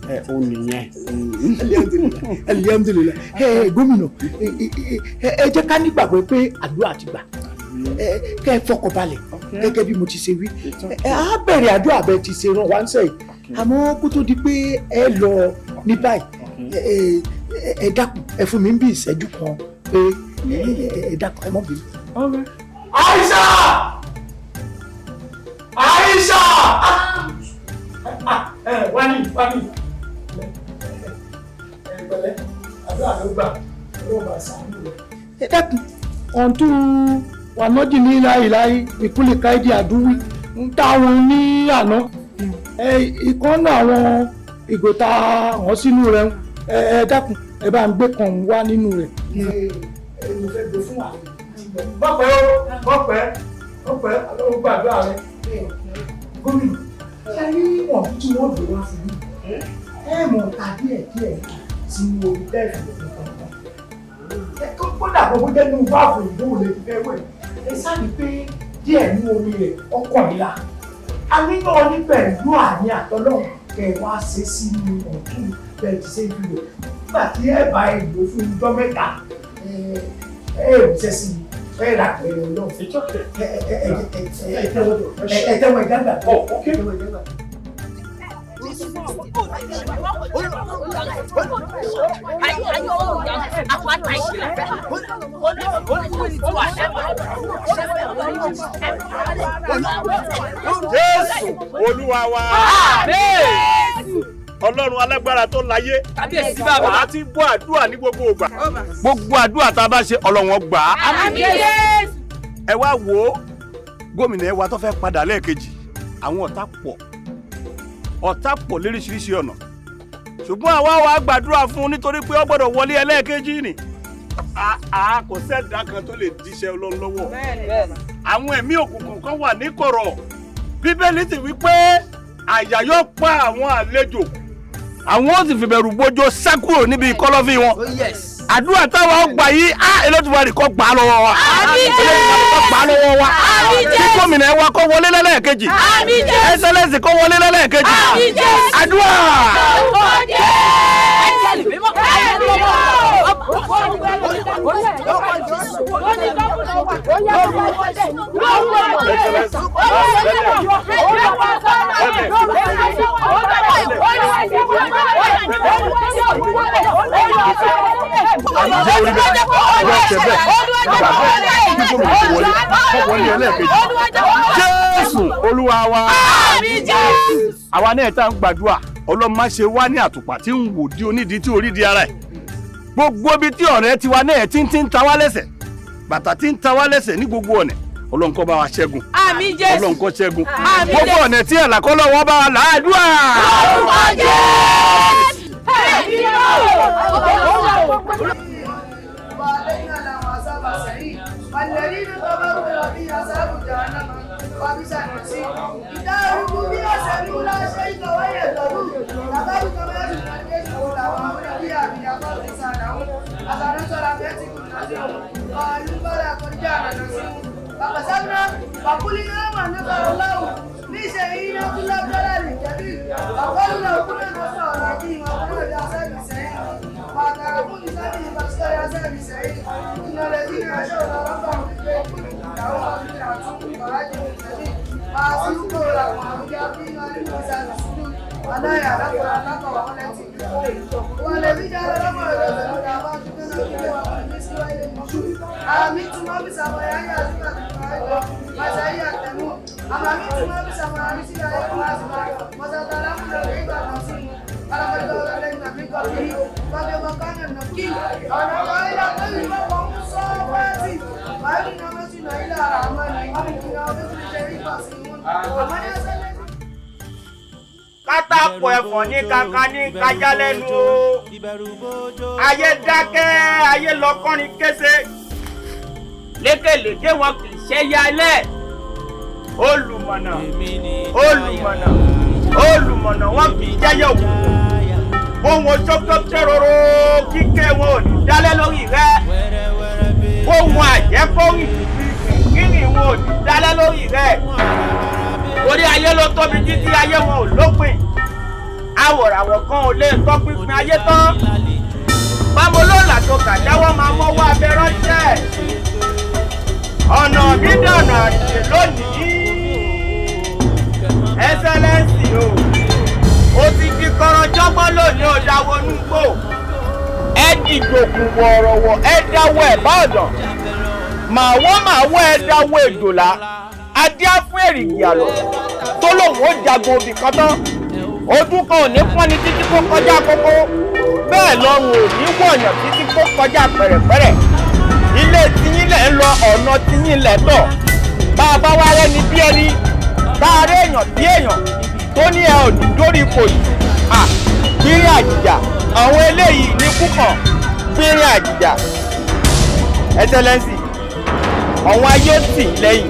ẹ ò nìyẹn. Alihamdulilayi. Ẹ gómìnà, ẹ jẹ́ ká nígbàgbọ́ pé àdúrà ti gbà, kẹ́ ẹ fọkàn balẹ̀ gẹ́gẹ́ bí mo ti ṣe wí. Ẹ á bẹ̀rẹ̀ àdúrà bẹ́ẹ̀ ti ṣe rán wá ń sẹ́yìn, àmọ́ kó tó di pé ẹ lọ ní báyìí, ẹ dákun, ẹ fún mi ń bí ìṣẹ́jú kan pé ẹ dákun, ẹ mọ̀ bí. Aisha! Aisha! Wani, wani. Ẹ pẹ̀lẹ́, àdúrà ló gbà, Ọlọ́run bá ṣàánú rẹ̀. Ẹ dákun, ọ̀ǹtún wà nọ́jì ní láìláì ìkúlẹ̀ káìdì àdúwí ń táwọn ní àná. Ìkan náà àwọn ìgò tá a hàn sínú rẹ̀, ẹ dákun, ẹ bá ń gbé kan wá nínú rẹ̀. Mo fẹ́ gbé fún àwọn. Bọ́pẹ́ o, bọ́pẹ́, bọ́pẹ́, Ọlọ́run gbàdúrà rẹ̀. Gómìnà, ṣe rí wọ̀n tí wọ́n gbé wá fún mi, ẹ mọ̀ ta díẹ̀ díẹ̀ sínú omi tẹ́ẹ̀fì lọ́dún kankan. Kódà gbogbo jẹ́ nínú báàfù ìbò lè fi fẹ́ wẹ̀. Ẹ sáàbì pé díẹ̀ nínú omi rẹ̀ ọkọ̀ ìlà. Àníyàn ní pẹ̀lú àní àtọ́lọ́hùn kẹ̀ wá ṣe sínú ọ̀tún bẹ́ẹ̀ ti ṣe ń fi wẹ̀. Nígbà tí ẹ bá ẹ lò fún ijọ́ mẹ́ta, ẹ ò ṣe sí i. Ẹ rà pẹ̀lú Ọlọ́run. Ẹ tẹ́wọ́ ìdágbà. Jésù Olúwa wa. Ọlọ́run alágbára tó láyé. Kábíyèsí bàbá. Ọba tí ń gbọ́ àdúrà ní gbogbo ìgbà. Gbogbo àdúrà tá a bá ṣe, Ọlọ́run ó gbà á. Àmín Jésù. Ẹ wá wo gómìnà wa tó fẹ́ padà lẹ́ẹ̀kejì, àwọn ọ̀tá pọ̀, ọ̀tá pọ̀ lóríṣiríṣi ọ̀nà, ṣùgbọ́n àwa wa gbàdúrà fún un nítorí pé ó gbọ́dọ̀ wọlé ẹlẹ́ẹ̀kejì ni. Àá kò sẹ́dá kan tó lè díṣẹ́ Ọlọ́run lọ́wọ́. Àwọn ẹ̀mí òkùnkùn kan wà ní kọ̀rọ̀. Bíbélì sì wí pé àyà yóò pa àwọn àlejò, àwọn ó sì fìbẹ̀rù bójó sá kúrò níbi kọ̀lọ̀fín wọn. Àdúrà táwa ó gbà yìí, á Elédùmarè kó gbà á lọ́wọ́ wa. Elédùmarè kó gbà á lọ́wọ́ wa. Kí gómìnà wa kó wọlé lẹ́lẹ́ẹ̀kejì. Ẹsẹ̀lẹ́sì kó wọlé lẹ́lẹ́ẹ̀kejì. Àdúrà. Lórúkọ Jésù. Lórúkọ Jésù. Jésù Olúwa wa. Àwa náà tá ń gbàdúrà Ọlọ́run má ṣe wá ní àtùpà tí ń wò di onídìí tí orí di ara ẹ̀. Gbogbo ibi tí ọ̀rẹ́ tiwa náà ti ń ta wá lẹ́sẹ̀, bàtà tí ń ta wá lẹ́sẹ̀ ní gbogbo ọ̀nà, Ọlọ́run kó bá wa ṣẹ́gun. Àmín Jésù. Ọlọ́run kó ṣẹ́gun. Àmín Gbogbo Jésù. ọ̀nà tí ẹ̀là kọ́ lọ́wọ́ bá wa làádúrà. Orúkọ Jésù. الذين كفروا في عذاب جهنم وبئس المصير إذا ألقوا فيها سمعوا لها شيئا وهي تدور تكاد تميز من الجيش وهم فيها بأقل لسانهم أفنزل بيتكم نذير قالوا بلى قد جاءنا نذير فكذبنا فقلنا ما نزل الله من شيء إلا ضلال كبير فقالوا لو كنا نسمع ونعقل ما كنا بعذاب السعير فاعترفوا بذنبهم فاسقوا عذاب السعير إن الذين عصوا ربهم بالليل لهم مغفرة وأجر كبير فأصيبوا قولهم وهم يقين للمثال السجود ولا يعلم أنك وعلتي والذي جعل لكم الأرض Kátàpọ̀ ẹ̀fọ̀n ní kankan ní kájá lẹ́nu o. Ayé dákẹ́, ayé lọ́kọ́rin kése. Lékèlékè wọn kì í ṣe yálẹ̀. Olùmọ̀nà, olùmọ̀nà, olùmọ̀nà wọn kì í jẹ́yẹ̀ òkùnkùn. Ohun ṣókókó roro kíkẹ́ wọn ò ní dálẹ́ lórí rẹ. Ohun àjẹkórìn kírìn wọn ò ní dálẹ́ lórí rẹ. Orí ayé ló tóbi títí ayé wọn ò lópin. Àwòràwọ̀ kan ò lè tọpinpin ayé tán. Báwo ló là tó kà jáwọ́ máa mọ́wọ́ abẹ ránṣẹ́? Ọ̀nà mi dọ̀nà àrìṣe lónìí. Ẹ́sẹ́lẹ́ǹsì o, ó ti di kọ̀rọ̀jọ́gbọ́n lónìí ò dáwọ́ núgbò. Ẹ dìgbòkùn wọ̀rọ̀wọ̀, ẹ dáwọ́ ẹ̀ bá ọ̀dàn. Màwọ́ màwọ́ ẹ dáwọ́ èjòlá. Adé á fún èrìgì àlọ́ tó lòun ó jagun obì kan tán. Ojú kan ò ní pọ́n ni títí kó kọjá kókó, bẹ́ẹ̀ lọ́rùn ò ní wọ̀yàn títí kó kọjá pẹ̀rẹ̀pẹ̀rẹ̀. Ilé tiyín lẹ̀ ń lọ, ọ̀nà tiyín lẹ̀ tọ̀. Bá a bá wá rẹ́ni bí ẹni, bá a rẹ́ èèyàn bí èèyàn tó ní ẹ ò ní dórí ipò yìí. À gbìnrín àjìjà, àwọn eléyìí ní kúkàn gbìnrín àjìjà. Ẹsẹlẹ́nsì, àwọn ayé ó tì í lẹ́yìn.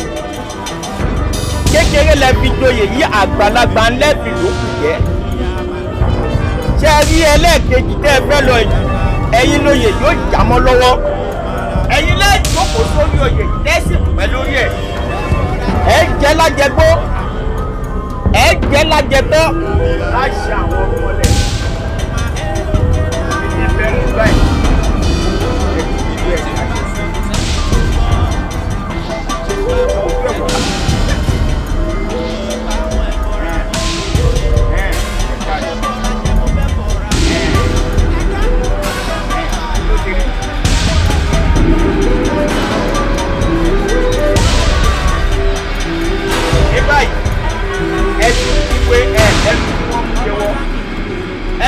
Kékeré lẹ fi joyè yí, àgbàlagbà ńlẹ́ fi lókù jẹ́. Ṣé ẹ rí ẹlẹ́ẹ̀kejì tẹ́ ẹ fẹ́ lọ yìí? Ẹ̀yin lóye yóò já mọ́ lọ́wọ́. Ẹ̀yin lẹ́ jókòó sórí oyè yìí tẹ́sí pẹ́ lórí ẹ̀. Ẹ jẹ́ lájẹgbó, ẹ jẹ́ lájẹtọ́. Láṣà àwọn ọmọlẹ̀ ìdí bẹ́ẹ̀ ní báyìí. Ẹ kì í bí ẹ̀ ká jẹ́ sí. Ní báyìí, ẹ ti wípé ẹ lẹ́nu tí wọ́n ń jẹwọ́,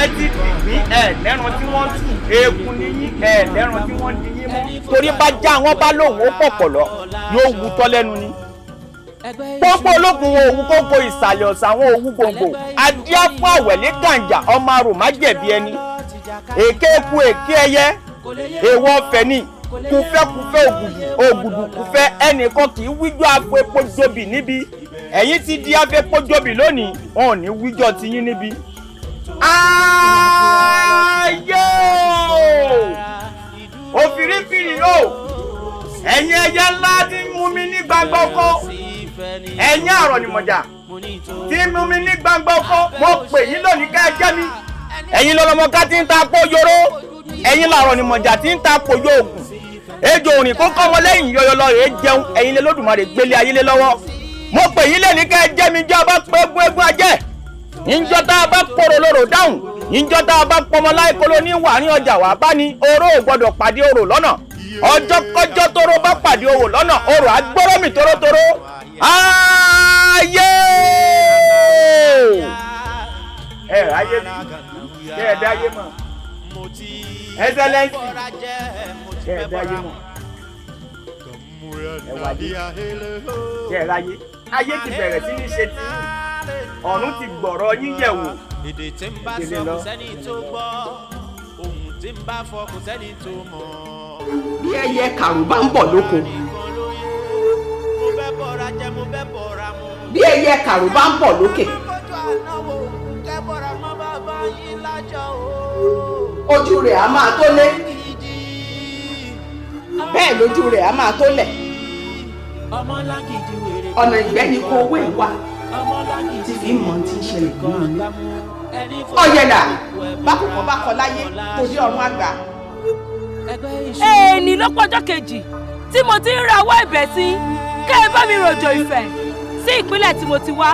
ẹ ti dìgbín ẹ lẹ́ran tí wọ́n ń tù, eegun níyín ẹ lẹ́ran tí wọ́n ń di yín mú. Torí bá já wọn bá lóun ó pọ̀pọ̀lọ́, yóò wú tọ́ lẹ́nu ni. Pópó ológun wo òwú kókó ìsàlẹ̀ ọ̀sà àwọn òwú gbòǹgbò, adíá fún àwẹ̀lé gàǹjà ọmọ arò má jẹ̀bi ẹni. Èké eku èké ẹyẹ, èèwọ̀ ọ̀fẹ́ ni, kúfẹ́kúfẹ́ ògùdù ògùdù kúfẹ́, ẹnìkan kì í wíjọ́ afẹ́pọ̀ jobi níbi. Ẹ̀yin ti di afẹ́pọ̀ jobi lónìí, wọn ò ní wíjọ́ tiyín níbi. Ayé o! Òfìrífìrí o! Ẹ̀yin ẹyẹ ńlá tí ń mú mi ní gbangba oko. Ẹ̀yin àrọ̀nìmọ̀jà tí ń mú mi ní gbangba oko. Mo pè yín lónìí ká ẹ jẹ́ mi. Ẹ̀yin lọ́lọ́mọká tí ń ta pọ́ yoró. Ẹ̀yin làrọ̀nìmọ̀jà tí ń ta pòyó ògùn. Ejò òrìn kó kọ́ ọmọ lẹ́yìn yọyọ lọ rèé jẹun. Ẹ̀yin lé lódùmarè gbélé ayé lé lọ́wọ́. Mo pè yín lẹ́ni kẹ́ ẹ jẹ́ mi jẹ́ ọba pé egún egún ajẹ́. Ìjọ tá a bá pòrò lóró dáhùn. Ìjọ tá a bá pọmọ láìkolo ní wàárín ọjà wà bá ní oró ò gbọdọ̀ pàdé orò lọ́nà. Ọjọ́ kọjọ́ tóró bá pàdé orò lọ́nà, orò á gbọ́rọ̀ mi tórótóró. Ayé! Ẹ ráyé mi, kẹ́ ẹ dáyé mọ̀. Ẹsẹlẹ́ǹsì, kẹ́ ẹ dáyé mọ̀. Ẹ wà dé, kẹ́ ẹ ráyé. Ayé ti bẹ̀rẹ̀ sí ní ṣe tí ọ̀run ti gbọ̀rọ̀ yín yẹ̀ wò. Èdè tí ń bá sọ kò sẹ́ni tó gbọ́, ohun tí ń bá fọ kò sẹ́ni tó mọ̀. Bí ẹyẹ kàrún bá ń bọ̀ lóko, bí ẹyẹ kàrún bá ń bọ̀ lókè, ojú rẹ̀ á máa tó lé, bẹ́ẹ̀ lójú rẹ̀ á máa tó lẹ̀. Ọ̀nà ìgbẹ́ ni kò wé wá tí fi ń mọ tí ń ṣẹlẹ̀ nínú ilé. Ọ̀yẹ̀là bákùkọ bá kọ láyé torí ọ̀run àgbà. Èèní ló pọ́jọ́ kejì tí mo ti ń rawọ́ ẹ̀bẹ̀ sí kẹ́ ẹ bá mi rọ̀jò ìfẹ́ sí ìpínlẹ̀ tí mo ti wá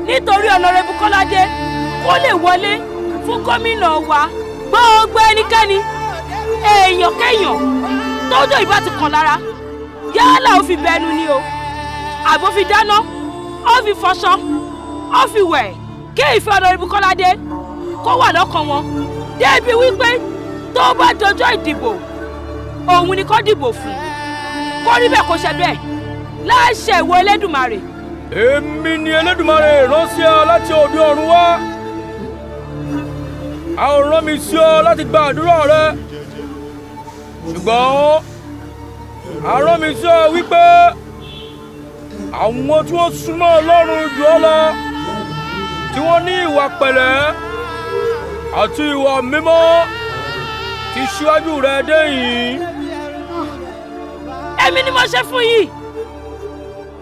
nítorí Ọ̀nàrẹ́bù Kọ́ládé kó lè wọlé fún gómìnà wa. Gbogbo ẹnikẹ́ni èèyàn kéèyàn tójó ìbá ti kàn lára, yálà ó fi bẹnu ni o, àbó fi dáná, ó fi fọṣọ, ó fi wẹ̀, kí ìfẹ́ Ọ̀nàrẹ́bù Kọ́ládé kó wà lọ́kàn wọn débi wípé tó bá dọjọ́ ìdìbò òun ni kó dìbò fún, kó rí bẹ́ẹ̀ kó ṣe bẹ́ẹ̀ láṣẹ ìwọ Elédùmarè. Èmi ni Elédùmarè rán sí ọ láti òde ọ̀run wá. A ò rán mi sí ọ láti gba àdúrà rẹ, ṣùgbọ́n a rán mi sí ọ wípé àwọn tí wọ́n súnmọ́ Ọlọ́run jù ọ́ lọ, tí wọ́n ní ìwà pẹ̀lẹ́ àti ìwà mímọ́ ti ṣíwájú rẹ dé yìí. Èmi ni mo ṣe fún yìí.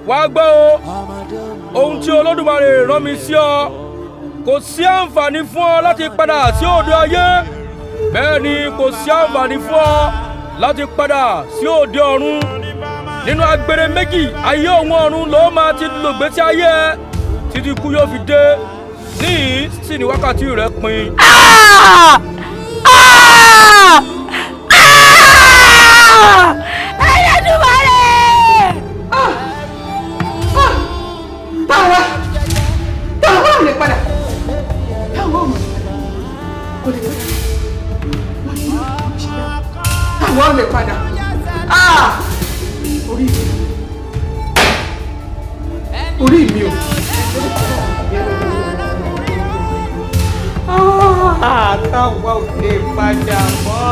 Wá gbọ́ o, ohun tí Olódùmarè rán mi sí ọ, kò sí àǹfààní fún ọ láti padà sí òde ayé, bẹ́ẹ̀ ni kò sí àǹfààní fún ọ láti padà sí òde ọ̀run. Nínú agbèrè méjì ayé òun ọ̀run ló máa ti lògbésí ayé ẹ títí ikú yóò fi dé. Níyìí sì ní wákàtí rẹ pin. Ẹlẹ́dùmarè! Táwa táwa ò lè padà, táwa ò lè padà, kò lè padà, táwa ò lè padà. Orí mi, orí mi o. Táwa ò lè padà mọ́.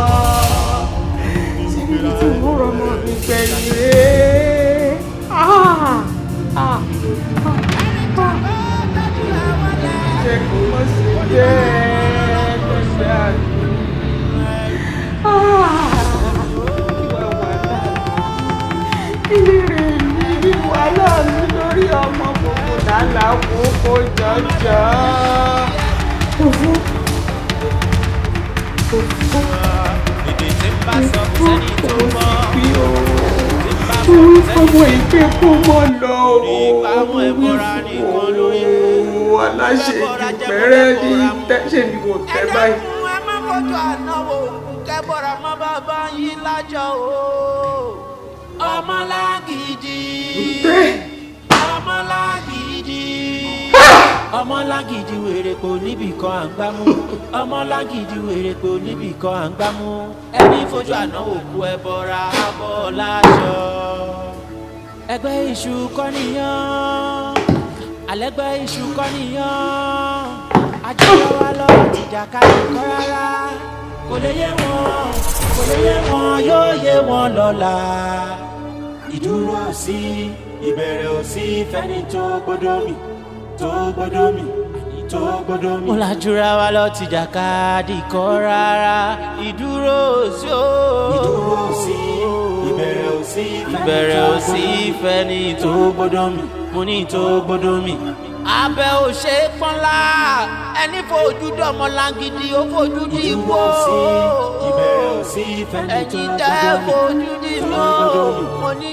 Ṣé níbi tí mo rọmọ mi gbẹ̀yìn rèé? Jẹ́ kó mọ̀ sí bẹ́ẹ̀ lọ́sẹ̀ àná. Ilé rẹ̀ ní wàhálà mi lórí ọmọ gbogbo làálàá kókó jọjọ. Òfò òfò òfò òfò fọmọ ìpè kó mọ lọ òun wí fún òun aláṣejù pẹrẹ ní tẹsán ni kò tẹ báyìí. Ẹ má fojú ànáwó kẹ́bọ̀rọ̀ mọ́ bàbá yín lájọ o. Ọmọlágídí. Ọmọlágídí. Ọmọlágídí wèrè kò níbì kan à ń gbámú. Ọmọlágídí wèrè kò níbì kan à ń gbámú. Ẹni fojú ànáwó kú ẹbọra abọ́ láṣọ. Ẹgbẹ́ iṣu kọ́ nìyàn. Àlẹ́gbẹ́ iṣu kọ́ nìyàn. Àjọyọ̀ wa lọ tìjàkadì kọ́ rárá. Kò lè yé wọn, kò lè yé wọn, yóò yé wọn lọ́la. Ìdúró sí, ìbẹ̀rẹ̀ ò sí, fẹ́ni tó gbọ́dọ̀ mi, tó gbọ́dọ̀ mi, tó gbọ́dọ̀ mi. Mo lajúra wa lọ tìjàkadì kọ́ rárá. Ìdúró sí o. Ìdúró sí, ìbẹ̀rẹ̀ ò sí, ìbẹ̀rẹ̀ ò sí, fẹ́ni tó gbọ́dọ̀ mi, mo ní tó gbọ́dọ̀ mi. Abẹ́ ò ṣe é pọ́nlá, ẹni fojú dọ̀mọ́ langidi ó fojú di igbó. Ìbẹ̀rẹ̀ ò Ẹ̀yin tẹ́ fojú di mọ́, mo ní